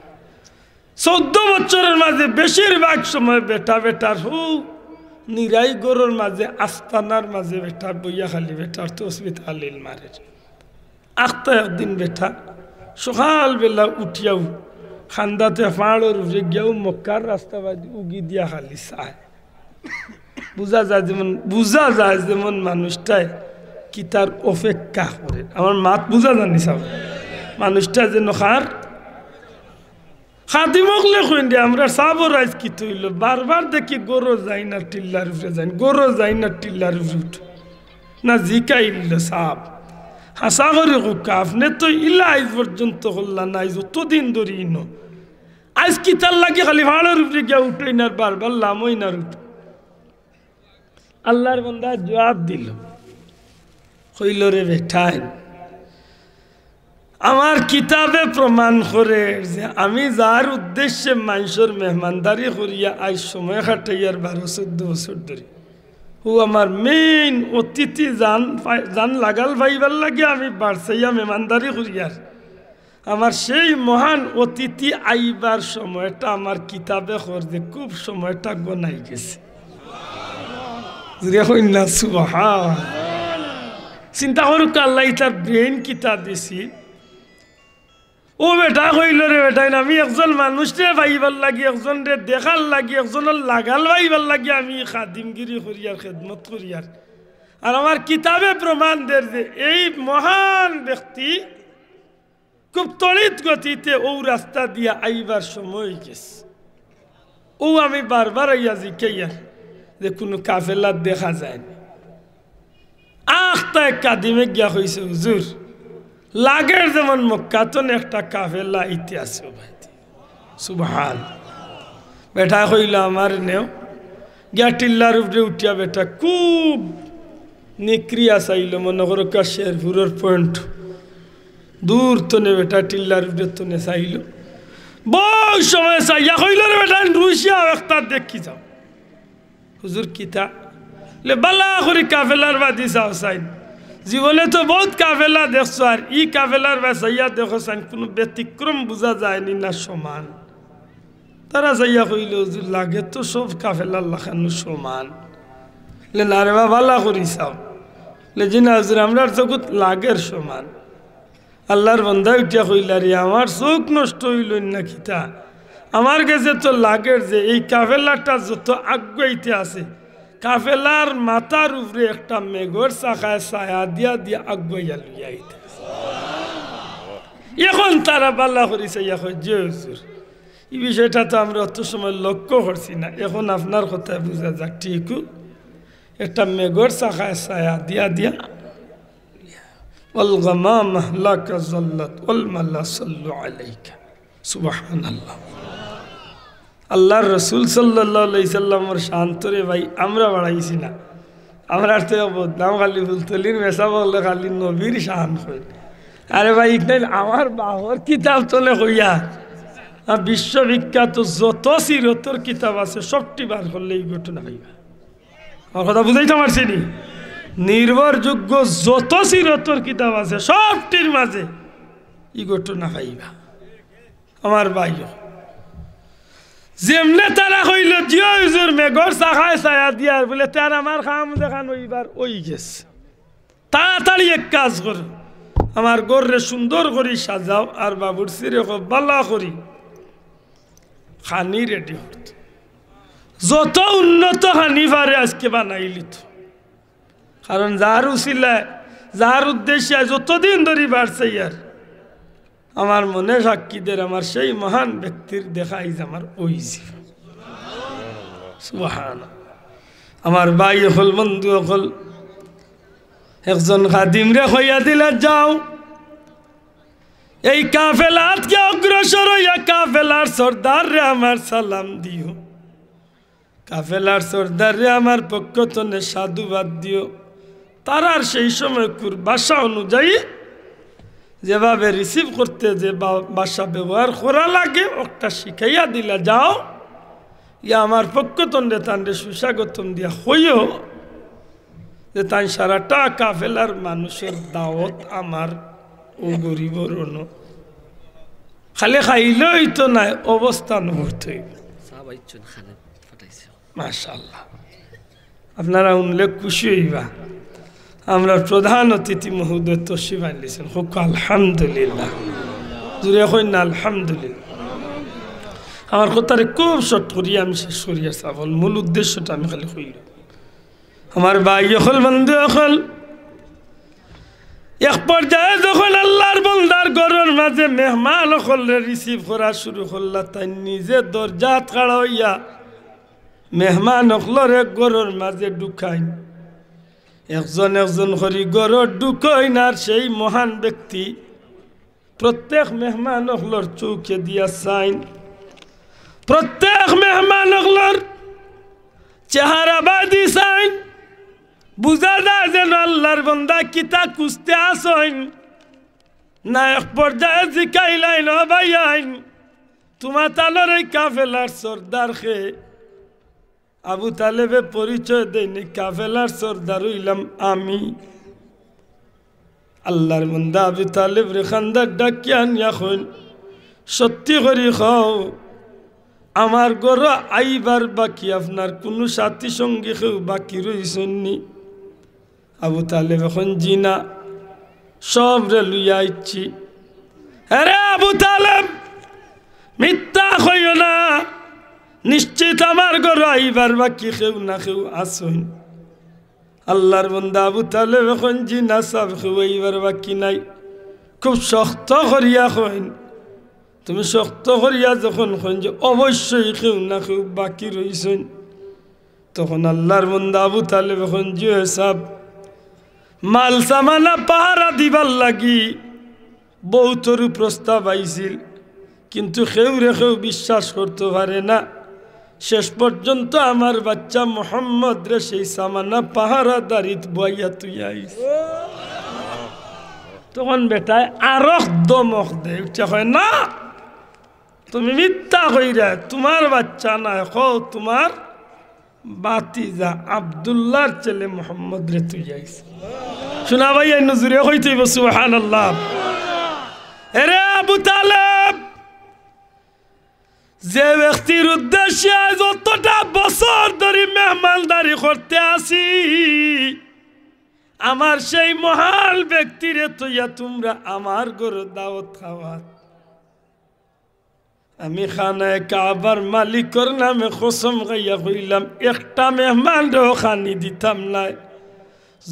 চৌদ্দ বছরর মাঝে বেশিরভাগ সময় বেটা বেটার হউ নিরাই ঘরর মাঝে, আস্তানার মাঝে বেটা বইয়া খালি বেটার তসবি তাহলিল মারের। আখতা একদিন বেটা সকালবেলা উঠিয়াউ কান্দাতে পাহাড়র উপরে গিয়াউ মক্কার রাস্তা বায়দি উকি দিয়া খালি চায়। বুঝা যায় যেমন, বুঝা যায় যেমন মানুষটায় কিতার অপেক্ষা করে। আমার মাত বুঝা যার নি সাব? মানুষটা যেন কার খাদিম অকলে কইন দে, আমরার সাবর আইজ কিতা অইলো? বারবার দেখি ঘরো যাইন আর টিল্লার উপরে যাইন, ঘরো যাইন আর টিল্লার উপরে উঠইন। না জিকাইল সাব, হাছা করি কউক্কা, আপনে তো ইলা আইজ পর্যন্ত করলা না, আইজ অতদিন ধরি ইনো। আইজ কিতার লাগি খালি পাহাড়র উপরে গিয়া উঠইন আর বারবার লামইন আর উঠইন? আল্লার বন্দায় জুয়াব দিলো, কইলো, "রে বেটাইন, আমার কিতাবে প্রমাণ করের যে আমি যার উদ্দেশ্যে মানষর মেহমানদারি করিয়া আইজ সময় কাটাইয়ার বারো চৌদ্দ বছর ধরি, অউ আমার মেইন অতিথি জান পাই-, জান লাগাল পাইবার লাগি আমি বারছাইয়া মেহমানদারি করিয়ার।" আমার সেই মহান অতিথি আইবার সময়টা আমার কিতাবে কর যে খুব সময়টা গনাই গেছে। জুরে কইন না সুবহান। চিন্তা করউক্কা, আল্লায় ইতার brain কিতা দিছে। অউ বেটায় কইলো, "রে বেটাইন, আমি একজন মানুষরে পাইবার লাগি, একজনরে দেখার লাগি, একজনর লাগাল পাইবার লাগি আমি খাদিমগিরি করিয়ার, খেদমত করিয়ার। আর আমার কিতাবে প্রমাণ দের যে এই মহান ব্যক্তি খুব তড়িৎ গতিতে অউ রাস্তা দিয়া আইবার সময় অই গেছে। অউ আমি বারবার আইয়া জিকাইয়ার যে কুনু কাফেলা দেখা যায় না।" আখতা এক খাদিমে গিয়া কইছে, "হুজুর, লাগের যেমন মক্কা তনে একটা কাফেলা আইতে আছে অউ বায়দি।" সুবহান। বেটায় কইলো, "আমার নেও।" গিয়া টিল্লার উপরে উঠিয়া বেটা খুব নিকরিয়া চাইলো, মনে করো কা শেরপুরর পয়েন্ট, দূর তনে বেটা টিল্লার উপরে তনে চাইলো। বউ সময় চাইয়া কইলো, "রে বেটা, রুশিয়া একটা দেখি যাও।" "হুজুর, কিতা?" "লে, বালা করি কাফেলার বাদি চাও চাইন। জীবনে তো বউত কাফেলা দেখছো, আর ই কাফেলার বাদি চাইয়া দেখো চাইন, কুনু ব্যতিক্রম বুঝা যায়নি না সমান?" তারা চাইয়া কইলো, "হুজুর, লাগে তো সব কাফেলার লাখানউ সমান।" "লে, না রে বা, বালা করি চাও।" "লে, জি না হুজুর, আমরার চকুত লাগের সমান।" আল্লার বন্দায় উঠিয়া কইলা, "রে, আমার চউখ নষ্ট অইলো না কিতা? আমার গেছে তো লাগের যে এই কাফেলাটা যত আগুয়াইতে আছে, কাফেলার মাথার উপরে একটা মেঘর চাকায় ছায়া দিয়া দিয়া আগুয়াইয়া লইয়া আইতে আছে।" এখন তারা বালা করি চাইয়া কয়, "জি হুজুর, ই বিষয়টা তো আমরা অত সময় লক্ষ্য করছি না, এখন আপনার কথায় বুঝা যাক, ঠিকউ একটা মেঘর চাকায় ছায়া দিয়া দিয়া।" "ওয়াল গামামা লাকা জাল্লাত ওয়াল মালা সাল্লু আলাইকা।" সুবহানাল্লাহ। আল্লার রসুল সাল্লাল্লাহু আলাইহি সাল্লামর শান তো রে ভাই আমরা বাড়াইছি না। আমরার তো বদনাম খালি ফুলতলির মেসাব অকলে খালি নবীর শান কইন। আরে ভাই, ইটা আমার বাপর কিতাব তনে কইয়া, আর বিশ্ববিখ্যাত যত সিরতর কিতাব আছে সবটি বার করলে ই ঘটনা পাইবা। আমার কথা বুঝাইতাম পারছি নি? নির্ভরযোগ্য যত সিরতর কিতাব আছে সবটির মাঝে ই ঘটনা পাইবা। আমার ভাইও, যেমনে তারা কইলো, "জি ও হুজুর, মেঘর চাকায় ছায়া দিয়ার," বলে, "তে আর আমার কাম যেখান অইবার অই গেছে। তাড়াতাড়ি এক কাজ করো, আমার ঘররে সুন্দর করি সাজাও, আর বাবুর্চিরে কও বালা করি খানি রেডি করতো, যত উন্নত খানি পারে আজকে বানাইলিতো।" কারণ যার উসিলায়, যার উদ্দেশ্যে যতদিন ধরি বাড়ছে ইয়ার, আমার মনে সাক্ষী দের আমার সেই মহান ব্যক্তির দেখা আইজ আমার অইছে। সুবহান। আমার ভাই অকল, বন্ধু অকল, একজন খাদিমরে কইয়া দিলা, "যাও, এই কাফেলাত গিয়া অগ্রসর অইয়া কাফেলার সর্দাররে আমার সালাম দিও।" কাফেলার সর্দাররে আমার পক্ষ তনে সাধুবাদ দিও। তারার সেই সময়কুর ভাষা অনুযায়ী যেভাবে রিসিভ করতে যে বা-, ভাষা ব্যবহার করা লাগে, ওটা শিখাইয়া দিলা যাও। ইয়া আমার পক্ষ তনে তানরে সুস্বাগতম দিয়া কইও যে তাই সারাটা কাফেলার মানুষর দাওয়াত আমার ও গরিবর অনো। খালি খাইলে অইতো নায়, অবস্থান করতে অইবো। সাহাবা ইচ্ছুন খানে ফাটাইছে। মাশাআল্লাহ। আপনারা হুনলে খুশি অইবা। আমরার প্রধান অতিথি মহোদয় তশরিফ আনলিছেন। কউক্কা আলহামদুলিল্লাহ। জুরে কইন না আলহামদুলিল্লাহ। আমার কথারে খুব শর্ট করি আমি শেষ করিয়া সাবল। মূল উদ্দেশ্যটা আমি খালি কইলাম। আমার ভাই অকল, বন্ধু অকল, এক পর্যায়ে যখন আল্লার বন্দার ঘরর মাঝে মেহমান অকলরে রিসিভ করা শুরু করলা, তাইন নিজে দরজাত খাড়া অইয়া মেহমান অকলরে ঘরর মাঝে ঢুকাইন, একজন একজন করি ঘরো ঢুকাইন। আর সেই মহান ব্যক্তি প্রত্যেক মেহমান অকলর চউখে দিয়া চাইন, প্রত্যেক মেহমান অকলর চেহারা বাদি চাইন, বুঝা যায় যেন আল্লার বন্দা কিতা খুঁজতে আছইন। না এক পর্যায়ে জিকাইলাইন, "ও ভাইয়াইন, তুমাতানর এই কাফেলার সর্দার কে?" আবু তালেবে পরিচয় দেইন, "এই কাফেলার সর্দার অইলাম আমি।" আল্লার বন্দা আবু তালেবরে কান্দাত ডাকিয়া আনিয়া কইন, "সত্যি করি কও, আমার ঘরো আইবার বাকি আপনার কুনু সাথী সঙ্গী কেউ বাকি রইছইন নি?" আবু তালেবে কইন, "জি না, সবরে লইয়া আইছি।" "আরে আবু তালেব, মিথ্যা কইও না, নিশ্চিত আমার ঘরো আইবার বাকি কেউ না কেউ আছইন।" আল্লার বন্দা আবু তালেবে কইন, "জি না সাব, কেউ আইবার বাকি নাই।" খুব শক্ত করিয়া কইন, তুমি শক্ত করিয়া যখন কইন যে অবশ্যই কেউ না কেউ বাকি রইছইন, তখন আল্লার বন্দা আবু তালেবে কইন, "জি অয় সাব, মাল সামানা পাহারা দিবার লাগি বউতরু প্রস্তাব আইছিল, কিন্তু কেউরে কেউ বিশ্বাস করতো পারে না। শেষ পর্যন্ত আমার বাচ্চা মোহাম্মদরে সেই সামানা পাহারাদারিত বওয়াইয়া থুইয়া আইছি।" তখন বেটায় আরক ধমক দেয়, উঠিয়া কয়, "না, তুমি মিথ্যা কইরায়, তুমার বাচ্চা নায়, কও তুমার ভাতিজা আব্দুল্লাহর ছেলে মোহাম্মদরে থুইয়া আইছি।" শুনা ভাই, এই নজরে কইতে অইবো সুবহানাল্লাহ। এরে আবু তালেব, যে ব্যক্তির উদ্দেশ্যে আজ অতটা বছর ধরি মেহমানদারি করতে আছি, আমার সেই মহান ব্যক্তিরে থইয়া তুমরা আমার ঘরো দাওয়াত খাওয়াত। আমি খানায়ে কাবার মালিকর নামে কসম খাইয়া কইলাম, একটা মেহমানরেও খানি দিতাম নায়,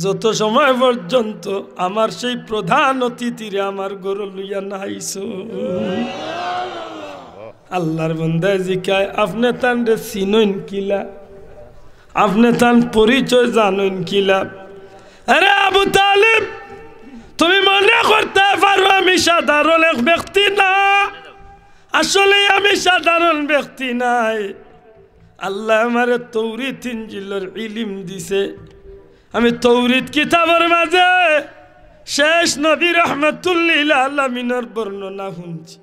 যত সময় পর্যন্ত আমার সেই প্রধান অতিথিরে আমার ঘরো লইয়া না আইছো। আল্লাহর বন্দায় জিকায়, "আপনে তানরে চিনইন কিলা? আপনে তান পরিচয় জানইন কিলা?" আরে আবু তালিব, তুমি মনে করতে পারো আমি সাধারণ এক ব্যক্তি না, আসলে আমি সাধারণ ব্যক্তি নায়। আল্লায় আমারে তৌরিত ইঞ্জিলর ইলিম দিছে। আমি তৌরিত কিতাবর মাঝে শেষ নবী রহমাতুল্লিল আলামিনর বর্ণনা হুনছি।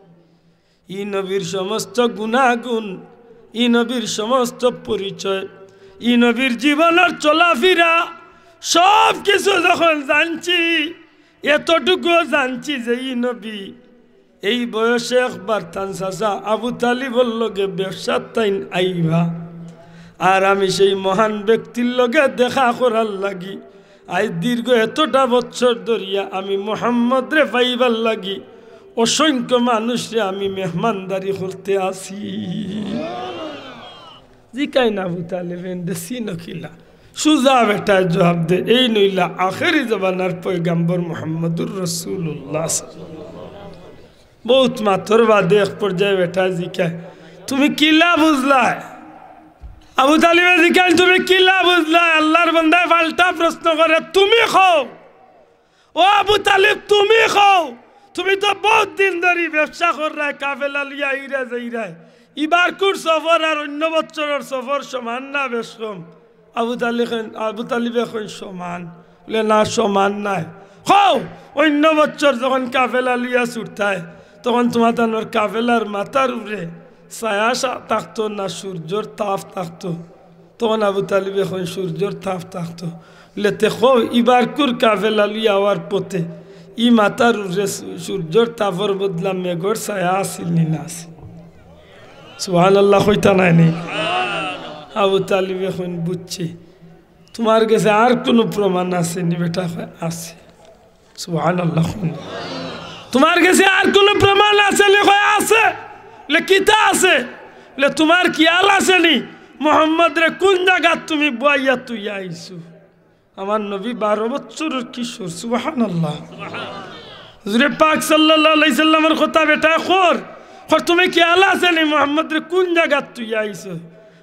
ই নবীর সমস্ত গুণাগুণ, ই নবীর সমস্ত পরিচয়, ই নবীর জীবনর চলাফিরা, সব কিছু যখন জানছি, এতটুকুও জানছি যে ই নবী এই বয়সে একবার তান চাচা আবু তালিবর লগে ব্যবসাত তাইন আইবা। আর আমি সেই মহান ব্যক্তির লগে দেখা করার লাগি আইজ দীর্ঘ এতটা বছর ধরিয়া আমি মোহাম্মদরে পাইবার লাগি অসংখ্য মানুষরে আমি মেহমানদারি করতে আছি। জিকাইন আবু তালিব, "এনরে চিনো কিলা?" সুজা বেটায় জবাব দে, "এইন অইলা আখেরি জমানার পয়গাম্বর মুহাম্মদুর রাসূলুল্লাহ।" বউত মাতর বাদে এক পর্যায়ে বেটায় জিকায়, "তুমি কিলা বুঝলায়?" আবু তালিবে জিকাইন, "তুমি কিলা বুঝলায়?" আল্লাহর বন্দায় পাল্টা প্রশ্ন করে, "তুমি কও।" ও আবু তালিব, তুমি কও, তুমি তো বউত দিন ধরি ব্যবসা কররায়, কাফেলা লইয়া আইরায় যাইরায়। ইবারকুর সফর আর অইন্য বছরর সফর সমান না বেশ কম? আবু তালি-, আবু তালিবে কইন, "সমান।" বলে, "না, সমান নায়।" কও, অইন্য বছর যখন কাফেলা লইয়া ছুটতায়, তখন তুমার তানর কাফেলার মাথার উপরে ছায়া সা-, থাকতো না সূর্যর তাপ থাকতো? তখন আবু তালিবে কইন, "সূর্যর তাপ থাকতো।" বলে, "তে কও, ইবারকুর কাফেলা লইয়া আওয়ার পথে ই মাথার উপরে সূ-, সূর্যর তাপর বদলা মেঘর ছায়া আছিল নি না আছিল?" সুবহানাল্লাহ কইতা নায় নি? আবু তালিবে কইন, "বুঝছি, তুমার গেছে আর কুনু প্রমাণ আছে নি?" বেটায় কয়, "আছে।" সুবহানাল্লাহ। "তুমার গেছে আর কুনু প্রমাণ আছে নি?" কয়, "আছে।" বলে, "কিতা আছে?" বলে, "তুমার খিয়াল আছে নি, মোহাম্মদরে কুন জাগাত তুমি বওয়াইয়া থুইয়া আইছো?" আমার নবী বারো বছরর কিশোর। সুবহানাল্লাহ। হুজুরে পাক সাল্লাল্লাহু আলাইহি সাল্লামর কথা বেটায় কর, কর, "তুমি খিয়াল আছে নি মোহাম্মদরে কুন জাগাত থুইয়া আইছো?"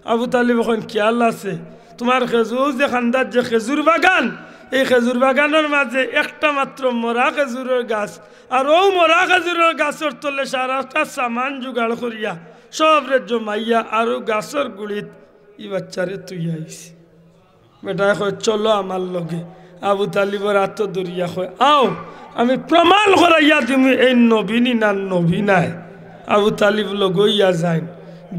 আবু তালিবে কইন, "খিয়াল আছে, তুমার খেজুর যে কান্দাত যে খেজুর বাগান, এই খেজুর বাগানর মাঝে একটা মাত্র মরা খেজুরর গাছ, আর অউ মরা খেজুরর গাছর তলে সারাটা সামান জোগাড় করিয়া সবরে জমাইয়া আর অউ গাছর গুড়িত ই বাচ্চারে থুইয়া আইছি।" বেটায় কয়, "চলো আমার লগে।" আবু তালিবর আতো ধরিয়া কয়, "আও, আমি প্রমাণ করাইয়া দিমু এইন নবী নি না নবী নায়।" আবু তালিব লগইয়া যাইন,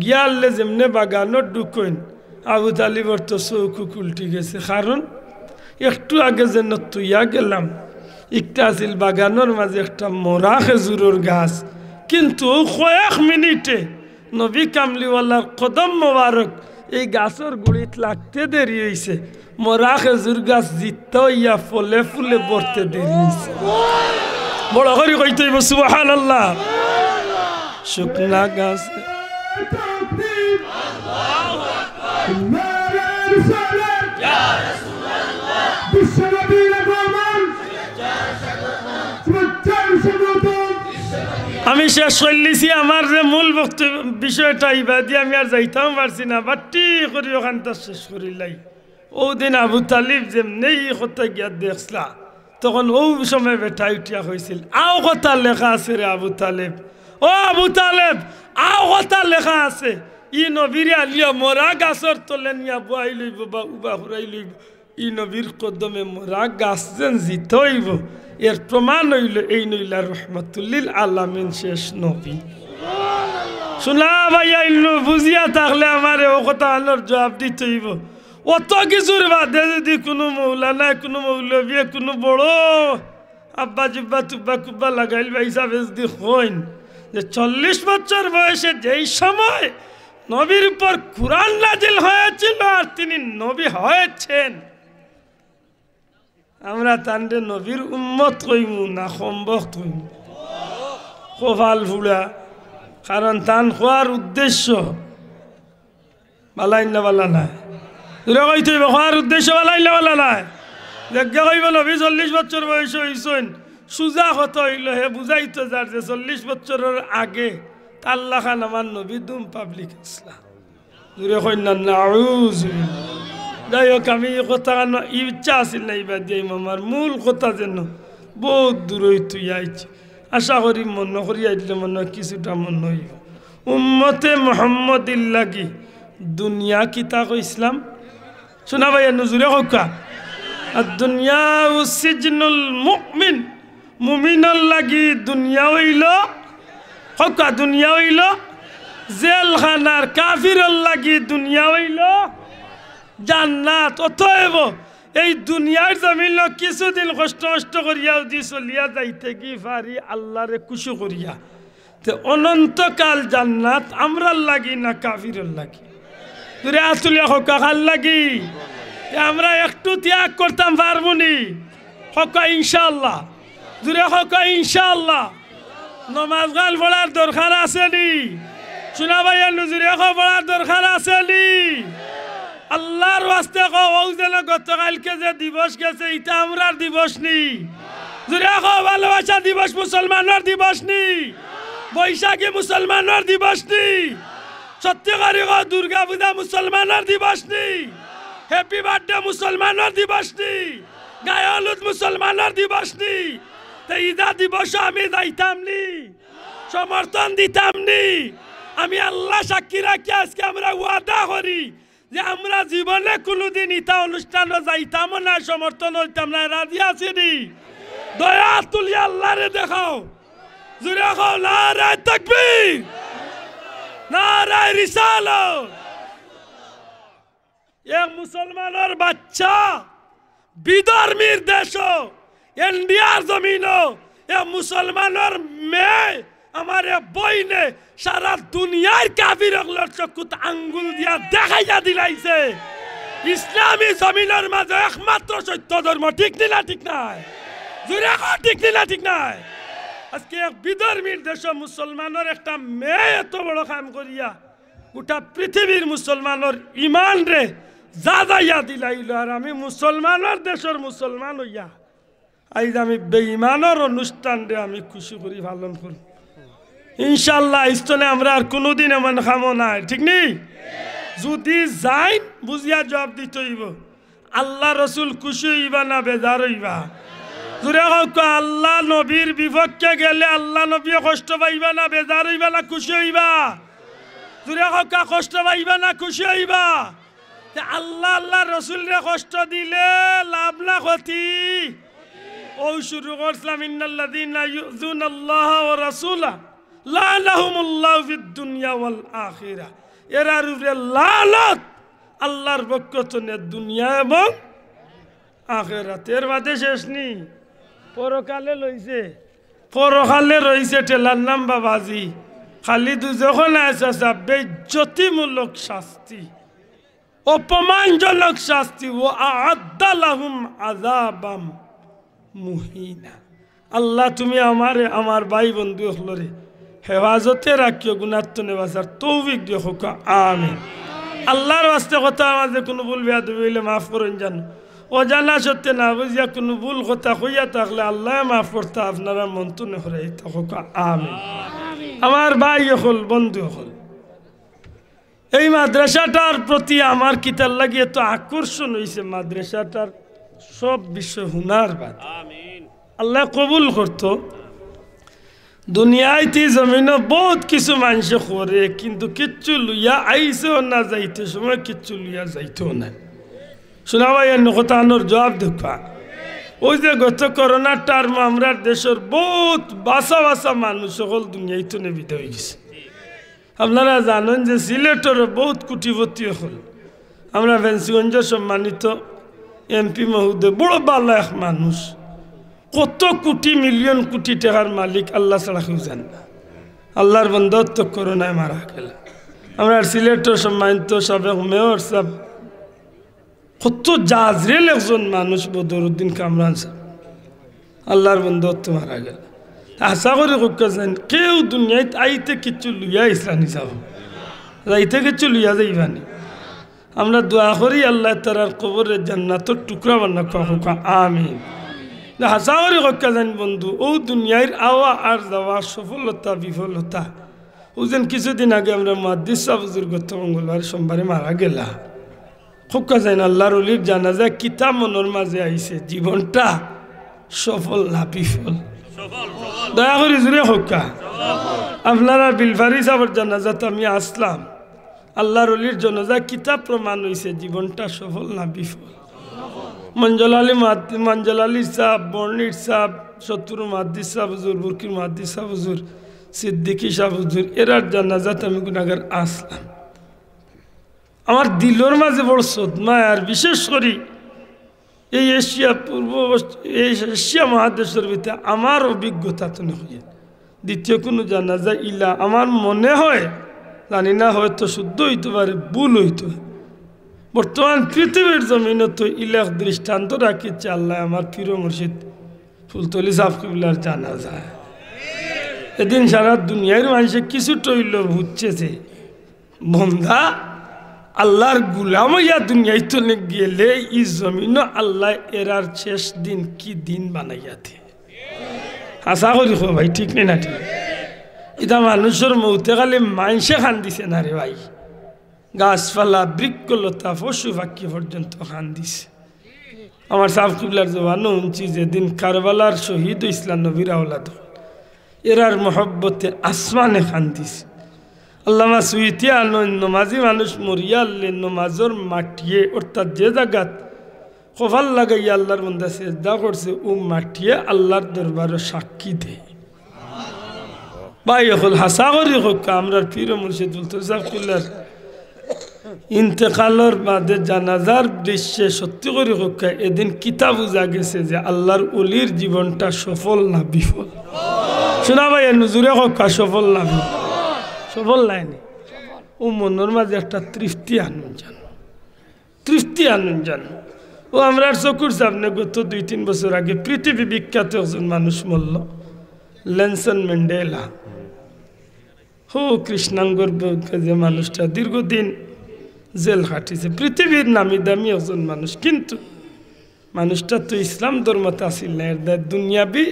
গিয়া আরলে যেমনে বাগানো ঢুকইন, আবু তালিবর তো চউখ খুলটি গেছে, কারণ একটু আগে যেন থুইয়া গেলাম, ইকটা আছিল বাগানর মাঝে একটা মরা খেজুরর গাছ, কিন্তু কয়েক মিনিটে নবী কামলিওয়ালার কদম মোবারক এই গাছর গুড়িত লাগতে দেরি অইছে, মরা খেজুর গাছ জিত্তা অইয়া ফলে ফুলে ভরতে দেরি অইছে। বড় করি কইতে অইবো সুবহানাল্লাহ। শুকনা গাছ। বিশ্বনবীর আগমন। আমি শেষ করিলিছি আমার যে মূল বক্তব্য বিষয়টা, ইবাদি আমি আর যাইতাম পারছি না, বাট্টি করি অখানতা শেষ করিলাই। অউ দিন আবু তালিব যেমনে ই কথা গিয়া দেখছলা, তখন অউ সময় বেটায় উঠিয়া কইছিল, "আও কথা লেখা আছে রে আবু তালেব, ও আবু তালেব, আও কথা লেখা আছে।" ই নবীরে আনিয়া মরা গাছর তলে নিয়া বওয়াই লইবো বা উবা হুরাই লইবো। ই নবীর কদমে মরা গাছ যেন জিতা অইবো, এর প্রমাণ অইলো এই নইলা রহমাতুল্লিল আলামিন শেষ নবী। শুনা ভাইয়া, ইন্নু বুঝিয়া থাকলে আমারে অউ কথা আনর জুয়াব দিতে অইবো। অত কিছুর বাদে যুদি কুনু মৌলানায়, কুনু মৌলবীয়ে, কুনু বড় আব্বা জিব্বা তুব্বা কুব্বা লাগাইল বা হিসাবে যুদি কইন যে চল্লিশ বছর বয়সে যেই সময় নবীর উপর কুরআন নাজিল হয়েছিল আর তিনি নবী হয়েছেন, আমরা তানরে নবীর উম্মত কইমু না কমবখত কইমু? কপাল ফুড়া। কারণ তান কওয়ার উদ্দেশ্য বালা নি না বালা নায়? জুরে কইতে অইবো, কওয়ার উদ্দেশ্য বালা নি না বালা নায়? যেগিয়ে কইবো নবী চল্লিশ বছর বয়সে অইছইন, সুজা কথা অইলো হে বুঝাইতো চার যে চল্লিশ বছরর আগে তার লাখান আমার নবী দুম পাবলিক আছলা। জুরে কইন না, নাউজুবিল্লাহ। যাই হোক, আমি ই কথা আন-, ই ইচ্ছা আছিল না, ইবাদি আইমু। আমার মূল কথা যেন বউত দূরই তুই আইছি। আশা করি মনো করি আইলে মনো কিছুটা মনো অইবো। উম্মতে মুহাম্মদীর লাগি দুনিয়া কিতা কইছলাম? শুনা ভাইয়া, নু জুরে কউক্কা। আর দুনিয়া সিজনুল মুমিন, মুমিনর লাগি দুনিয়া অইলো, কউক্কা, দুনিয়া অইলো জেলখানার, কাফিরর লাগি দুনিয়া অইলো জান্নাত। অতএব এই দুনিয়ার জমিনো কিছুদিন কষ্ট মষ্ট করিয়া যুদি চলিয়া যাইতে গি পারি আল্লারে খুশি করিয়া, তে অনন্তকাল জান্নাত আমরার লাগি না কাফিরর লাগি? জুরে আত তুলিয়া কউক্কা, কার লাগি? তে আমরা একটু ত্যাগ করতাম পারমুনি? কউক্কা ইনশাআল্লাহ। জুরে কউক্কা ইনশাআল্লাহ। নমাজ গান পড়ার দরকার আছে নি? শুনা ভাইয়া, নু জুরে কও, পড়ার দরকার আছে নি? আল্লার ওয়াস্তে কও, অউ যেন গতকাইলকে যে দিবস গেছে, ইটা আমরার দিবস নি? জুরে কও, ভালোবাসা দিবস মুসলমানর দিবস নি? বৈশাখী মুসলমানর দিবস নি? সত্যি করি কও, দুর্গা পূজা মুসলমানর দিবস নি? হ্যাপি বার্থডে মুসলমানর দিবস নি? গায়ে হলুদ মুসলমানর দিবস নি? তে ইতা দিবসো আমি যাইতাম নি? সমর্থন দিতাম নি? আমি আল্লা সাক্ষী রাখি আজকে আমরা ওয়াদা করি যে আমরা জীবনে কুনুদিন ইতা অনুষ্ঠানো যাইতামও না, সমর্থন অইতাম না। রাজি আছি নি? দয়া তুলি আল্লারে দেখাও। জুরে কও, নারায়ে তাকবীর, নারায়ে রিসালাত। এক মুসলমানর বাচ্চা বিধর্মীর দেশো, ইন্ডিয়ার জমিনো, এক মুসলমানর মেয়ে, আমার এক বইনে সারা দুনিয়ার কাফির অকলর চকুত আঙ্গুল দিয়া দেখাইয়া দিলাইছে ইসলামী জমিনর মাঝে একমাত্র সত্য ধর্ম। ঠিক নি না ঠিক নায়? জুরে কও, ঠিক নি না ঠিক নায়? আজকে এক বিধর্মীর দেশো মুসলমানর একটা মেয়ে এত বড় কাম করিয়া গোটা পৃথিবীর মুসলমানর ইমানরে যাজাইয়া দিলাইলো, আর আমি মুসলমানর দেশর মুসলমান অইয়া আইজ আমি বেইমানর অনুষ্ঠানরে আমি খুশি করি পালন করি। ইনশাআল্লাহ, ইস্তনে আমরা আর কুনুদিন এমন কামো নাই, ঠিক নি? যুদি যাইন, বুঝিয়া জুয়াব দিতে অইবো। আল্লা রসুল খুশি অইবা না বেজার অইবা? জুরে কউক্কা, আল্লা নবীর বিপক্ষে গেলে আল্লা নবীয়ে কষ্ট পাইবা না বেজার অইবা না খুশি অইবা? জুরে কউক্কা, কষ্ট পাইবা না খুশি অইবা? তে আল্লা, আল্লার রসুলরে কষ্ট দিলে লাভ না ক্ষতি? অউ শুরু করছিলাম, ইন্নাল্লাযীনা ইউযুনাল্লাহা ওয়া রাসূলাহু লাআনাহুমুল্লাহু ফিদ দুনিয়া ওয়াল আখিরা। এরার উপরে লানত আল্লার পক্ষ তনে দুনিয়া এবং আখেরাত। এর বাদে শেষ নি, পরকালে লইছে, পরকালে রইছে ঠেলার নাম বাবাজি। খালি দুজখো নায় চাচা, বেইজ্জতিমূলক শাস্তি, অপমানজনক শাস্তি। ওয়া আ'আদ্দা লাহুম আযাবাম মুহিনা। আল্লা, তুমি আমারে, আমার ভাই বন্ধু অকলরে হেফাজতে রাখিও, গুনাত্ত নেবাসার তৌফিক দিও, কউক্কা আমিন। আল্লার ওয়াস্তে কথার মাঝে কুনু ভুল বেয়াদবি অইলে মাফ করইন জানো। অজানা সত্ত্বে না বুঝিয়া কুনু ভুল কথা কইয়া থাকলে আল্লায় মাফ করতা, আপনারা মনতু নেহরাইতা, কউক্কা আমিন। আমার ভাই অকল, বন্ধু অকল, এই মাদ্রাসাটার প্রতি আমার কিতার লাগি এত আকর্ষণ অইছে, মাদ্রাসাটার সব বিষয় হুনার বাদে। আল্লায় কবুল করতো। দুনিয়াইত ই জমিনো বউত কিছু মানষে করে, কিন্তু কিচ্ছু লইয়া আইছেও না, যাইতে সময় কিচ্ছু লইয়া যাইতেও না। শুনা ভাই, এর কথা আনোর জবাব দেখা। ওই যে গত করোনার টার্ম আমরার দেশর বউত বাসা বাসা মানুষ অকল দুনিয়াইত নে বিদায় অইগেছে। আপনারা জানইন যে সিলেটর বউত কোটিপতি অকল, আমরা ফেঞ্চুগঞ্জর সম্মানিত এমপি মহোদয় বড় ভালা এক মানুষ, কত কোটি মিলিয়ন কোটি টেকার মালিক আল্লা ছাড়া কেউ জানে না। আল্লার বন্দা অত করোনায় মারা গেলা। আমরার সিলেটর সম্মানিত সাবেক মেয়র সাব কত জাজরেল একজন মানুষ বদরুদ্দিন কামরান সাব, আল্লার বন্দা অত মারা গেলা। আশা করি কউক্কা যাইন, কেউ দুনিয়াইত আইতে কিচ্ছু লইয়া আইছলা নি সাব, যাইতে কিচ্ছু লইয়া যাইবা নি। আমরা দোয়া করি আল্লায় তারার কবররে জান্নাতর টুকরা বানাউক্কা, কউক্কা আমিন। হাছা করি কউক্কা যাইন বন্ধু, অউ দুনিয়ার আওয়া আর যাওয়া, সফলতা বিফলতা, অউ যেন কিছুদিন আগে আমরার মুহাদ্দিস সাব হুজুর গত মঙ্গলবার সোমবারে মারা গেলা। কউক্কা যাইন আল্লার অলির জানাজা কিতা মনর মাঝে আইছে, জীবনটা সফল না বিফল? দয়া করি জুরে কউক্কা। আপনারার বিলফারি সাবর জানাজাত আমি আছলাম। আল্লার অলির জানাজা কিতা প্রমাণ অইছে, জীবনটা সফল না বিফল? মঞ্জল আলী মাদ-, মঞ্জল আলী সাব, বর্ণির সাব, সত্তর মুহাদ্দিস সাব হুজুর, বুরকির মুহাদ্দিস সাব হুজুর, সিদ্দিকী সাব হুজুর, এরার জানাজাত আমি গুনাগার আছলাম। আমার দিলর মাঝে বড় সদমা, আর বিশেষ করি এই এশিয়া পূর্ব অবস্থ-, এই এশিয়া মহাদেশর ভিতরে আমার অভিজ্ঞতা তো নয়, দ্বিতীয় কুনু জানাজা ইলা আমার মনে হয়, জানি না, হয়তো শুদ্ধ অইতো পারে, ভুল অইতো পারে। বর্তমান পৃথিবীর জমিনো তো ইলা এক দৃষ্টান্ত রাখিছে আল্লায় আমার পীর মুর্শিদ ফুলতলি সাব কিবলার জানাজা। এদিন সারা দুনিয়ার মানষে কিছুটা অইলেও বুঝছে যে বন্দা আল্লার গুলাম অইয়া দুনিয়াইত নে গেলে ই জমিনো আল্লায় এরার শেষ দিন কি দিন বানাইয়া দে। হাছা করি কও ভাই, ঠিক নি না ঠিক? ইতা মানুষর মউতে খালি মানষে কান্দিছে না রে ভাই, গাছপালা, বৃক্ষলতা, পশু পাখি পর্যন্ত কান্দিছে। আমার সাব কিবলার জবানো হুনছি যেদিন কারবালার শহীদ অইছলা নবীর আওলাদ, এরার মহব্বতে আসমানে কান্দিছে। আল্লামা সুয়ুতী আনইন, নমাজি মানুষ মরিয়ালে নমাজর মাটিয়ে, অর্থাৎ যে জাগাত কপাল লাগাইয়া আল্লার বন্দা সেজদা করছে, অউ মাটিয়ে আল্লার দরবারো সাক্ষী দেয়। ভাই অকল, হাছা করি কউক্কা, আমরার পীর মুর্শিদ ফুলতলি সাব কিবলার ইন্তেকালর বাদে জানাজার দৃশ্যে সত্যি করি কউক্কা, এদিন কিতা বুঝা গেছে যে আল্লার অলির জীবনটা সফল না বিফল? শুনা ভাই, এ নজুরে কউক্কা, সফল না বিফল? সফল নায় নি? অউ মনর মাঝে একটা তৃপ্তি আনইন জানো, তৃপ্তি আনইন জানো। অউ আমরার চকুর সামনে গত দুই তিন বছর আগে পৃথিবী বিখ্যাত একজন মানুষ মরল, নেলসন ম্যান্ডেলা। হো, কৃষ্ণাঙ্গর বুকে যে মানুষটা দীর্ঘদিন জেল খাটিছে, পৃথিবীর নামি দামি একজন মানুষ, কিন্তু মানুষটা তো ইসলাম ধর্মত আছিল না। এর দায় দুনিয়াবি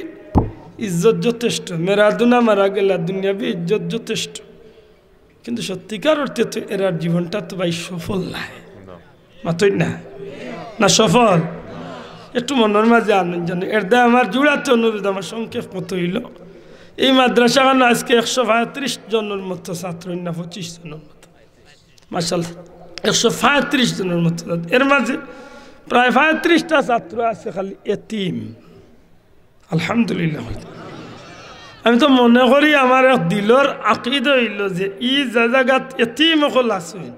ইজ্জত যথেষ্ট, ম্যারাডোনা মারা গেলা, দুনিয়াবি ইজ্জত যথেষ্ট, কিন্তু সত্যিকার অর্থে তো এরার জীবনটা তো ভাই সফল নায়। মাতইন না? না সফল? একটু মনর মাঝে আনইন জানো। এর দায় আমার জুড়াতে অনুরোধ, আমার সংক্ষেপ মতো অইলো, এই মাদ্রাসাখানো আজকে একশো পঁয়ত্রিশ জনর মতো ছাত্র, না পঁচিশ জনর মতো, মাশাআল্লাহ, একশো পঁয়ত্রিশ জনর মতো। এর মাঝে প্রায় পঁয়ত্রিশটা ছাত্র আছে খালি এতিম। আলহামদুলিল্লাহ। আমি তো মনে করি আমার এক দিলর আকিদা অইলো যে ই যে জাগাত এতিম অকল আছইন,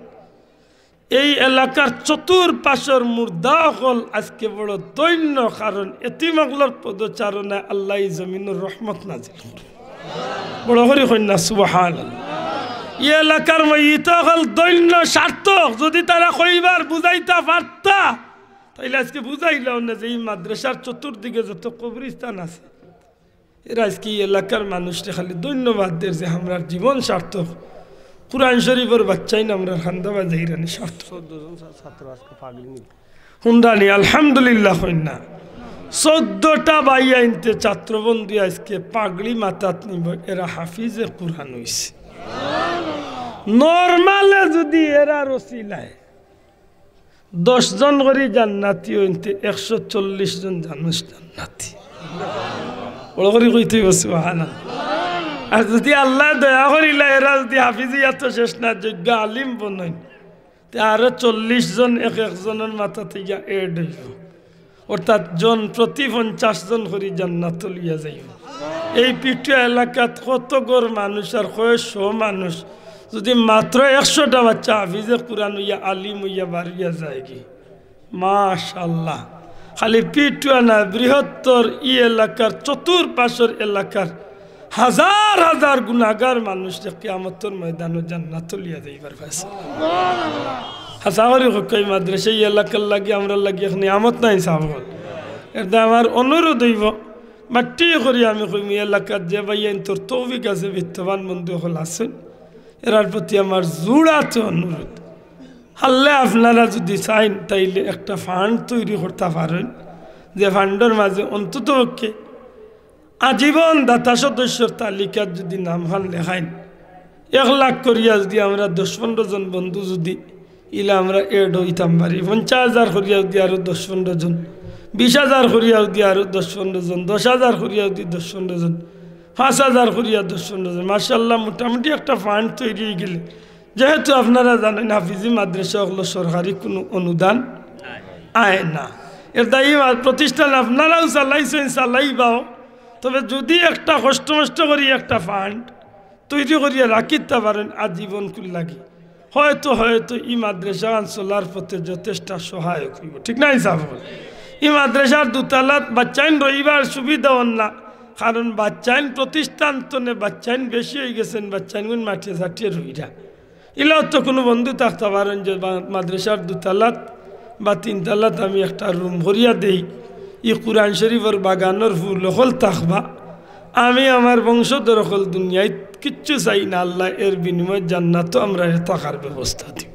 এই এলাকার চতুর্পাশর মুর্দা অকল আজকে বড় ধন্য, কারণ এতিম অকলর পদচারণায় আল্লায় ই জমিনর রহমত নাজিল করে। বড় করি কইন না সুবহানাল্লাহ। ই এলাকার মইয়িত অকল ধন্য, সার্থক। যদি তারা কইবার বুঝাইতা পারতা, তাইলে আজকে বুঝাইলাম না যে ই মাদ্রাসার চতুর্দিকে যত কবরস্থান আছে, এরা আজকে ই এলাকার মানুষরে খালি ধন্যবাদ দের যে আমরার জীবন সার্থক। কোরআন শরীফর বাচ্চাইন আমরার কান্দা বাজাইরানি সার্থক। চোদ্দ জন ছা-, ছাত্র আজকে পাগড়ি নিল। হুনরানি, আলহামদুলিল্লাহ কইন না। চোদ্দটা ভাইয়াইন্তে ছাত্রবন্ধু আজকে পাগড়ি মাথাত নিব, এরা হাফিজে কোরআন অইছে। নরমালে যদি এরার উছিলায় দশ জন করি জান্নাতি অইন্তে একশো চল্লিশ জন মানুষ জান্নাতি। বড় করি কইতে অইবো সুবহানাল্লাহ। আর যুদি আল্লায় দয়া করিলা এরা যুদি হাফিজিয়াত শেষ না, যোগ্য আলিম বনইন, তে আরো চল্লিশ জন এক একজনর মাথাত গিয়া add অইবো। অর্থাৎ জন প্রতি পঞ্চাশ জন করি জান্নাতো লইয়া যাইবো। এই পিটুয়া এলাকাত কত ঘর মানুষ আর কয় শো মানুষ, যুদি মাত্র একশোটা বাচ্চা হাফিজে কুরআন অইয়া আলিম অইয়া বারইয়া যায়গি, মাশাআল্লাহ। খালি পিটুয়া না, বৃহত্তর ই এলাকার, চতুর্পাশর এলাকার হাজার হাজার গুনাগার মানুষরে কিয়ামতর ময়দানো জান্নাতো লইয়া যাইবার ফয়সালা। হাছা করি কউক্কা, ই মাদ্রাসা ই এলাকার লাগি, আমরার লাগি এক নিয়ামত নায়নি সাব অকল? এরদায় আমার অনুরোধ অইবো, বাট্টি করি আমি কইমু, ই এলাকাত যে ভাইয়াইন্তর তৌফিক আছে, বিত্তবান বন্ধু অকল আছইন, এরার প্রতি আমার জোড়াতে অনুরোধ। হারলে আপনারা যুদি চাইন, তাইলে একটা fund তৈরি করতা পারইন, যে fundর মাঝে অন্তত পক্ষে আজীবন দাতা সদস্যর তালিকাত যুদি নামখান লেখাইন, এক লাখ করিয়া যুদি আমরা দশ পনরো জন বন্ধু যুদি ইলা আমরা add অইতাম পারি, পঞ্চাশ হাজার করিয়া যুদি আরো দশ পনরো জন, বিশ হাজার করিয়া যুদি আরো দশ পনরো জন, দশ হাজার করিয়া যুদি দশ পনরো জন, পাঁচ হাজার করিয়া দশ পনরো জন, মাশাআল্লাহ, মোটামুটি একটা fund তৈরি অইগেলে, যেহেতু আপনারা জানইন হাফিজি মাদ্রাসা অকলো সরকারি কুনু অনুদান আয় না, এরদায় ই প্রতিষ্ঠান আপনারাও চালাইছইন, চালাইবাও, তবে যুদি একটা কষ্ট মষ্ট করি একটা fund তৈরি করিয়া রাখিতা পারইন আজীবনকুর লাগি, হয়তো, হয়তো ই মাদ্রাসাখান চলার পথে যথেষ্ট সহায়ক অইবো। ঠিক নায়নি সাব অকল? ই মাদ্রাসার দুতলাত বাচ্চাইন রইবার সুবিধা অর না, কারণ বাচ্চাইন প্রতিষ্ঠান তনে বাচ্চাইন বেশি অইগেছইন, বাচ্চাইনগুইন মাটিয়ে চাটিয়ে রইরা। ইলাও তো কুনু বন্ধু থাকতা পারইন যে বা-, মাদ্রাসার দুতলাত বা তিনতলাত আমি একটা room করিয়া দেই, ই কুরআন শরিফর বাগানর ফুল অকল থাকবা, আমি আমার বংশধর অকল দুনিয়াত কিচ্ছু চাই না, আল্লায় এর বিনিময়ে জান্নাতো আমরারে থাকার ব্যবস্থা দিবা।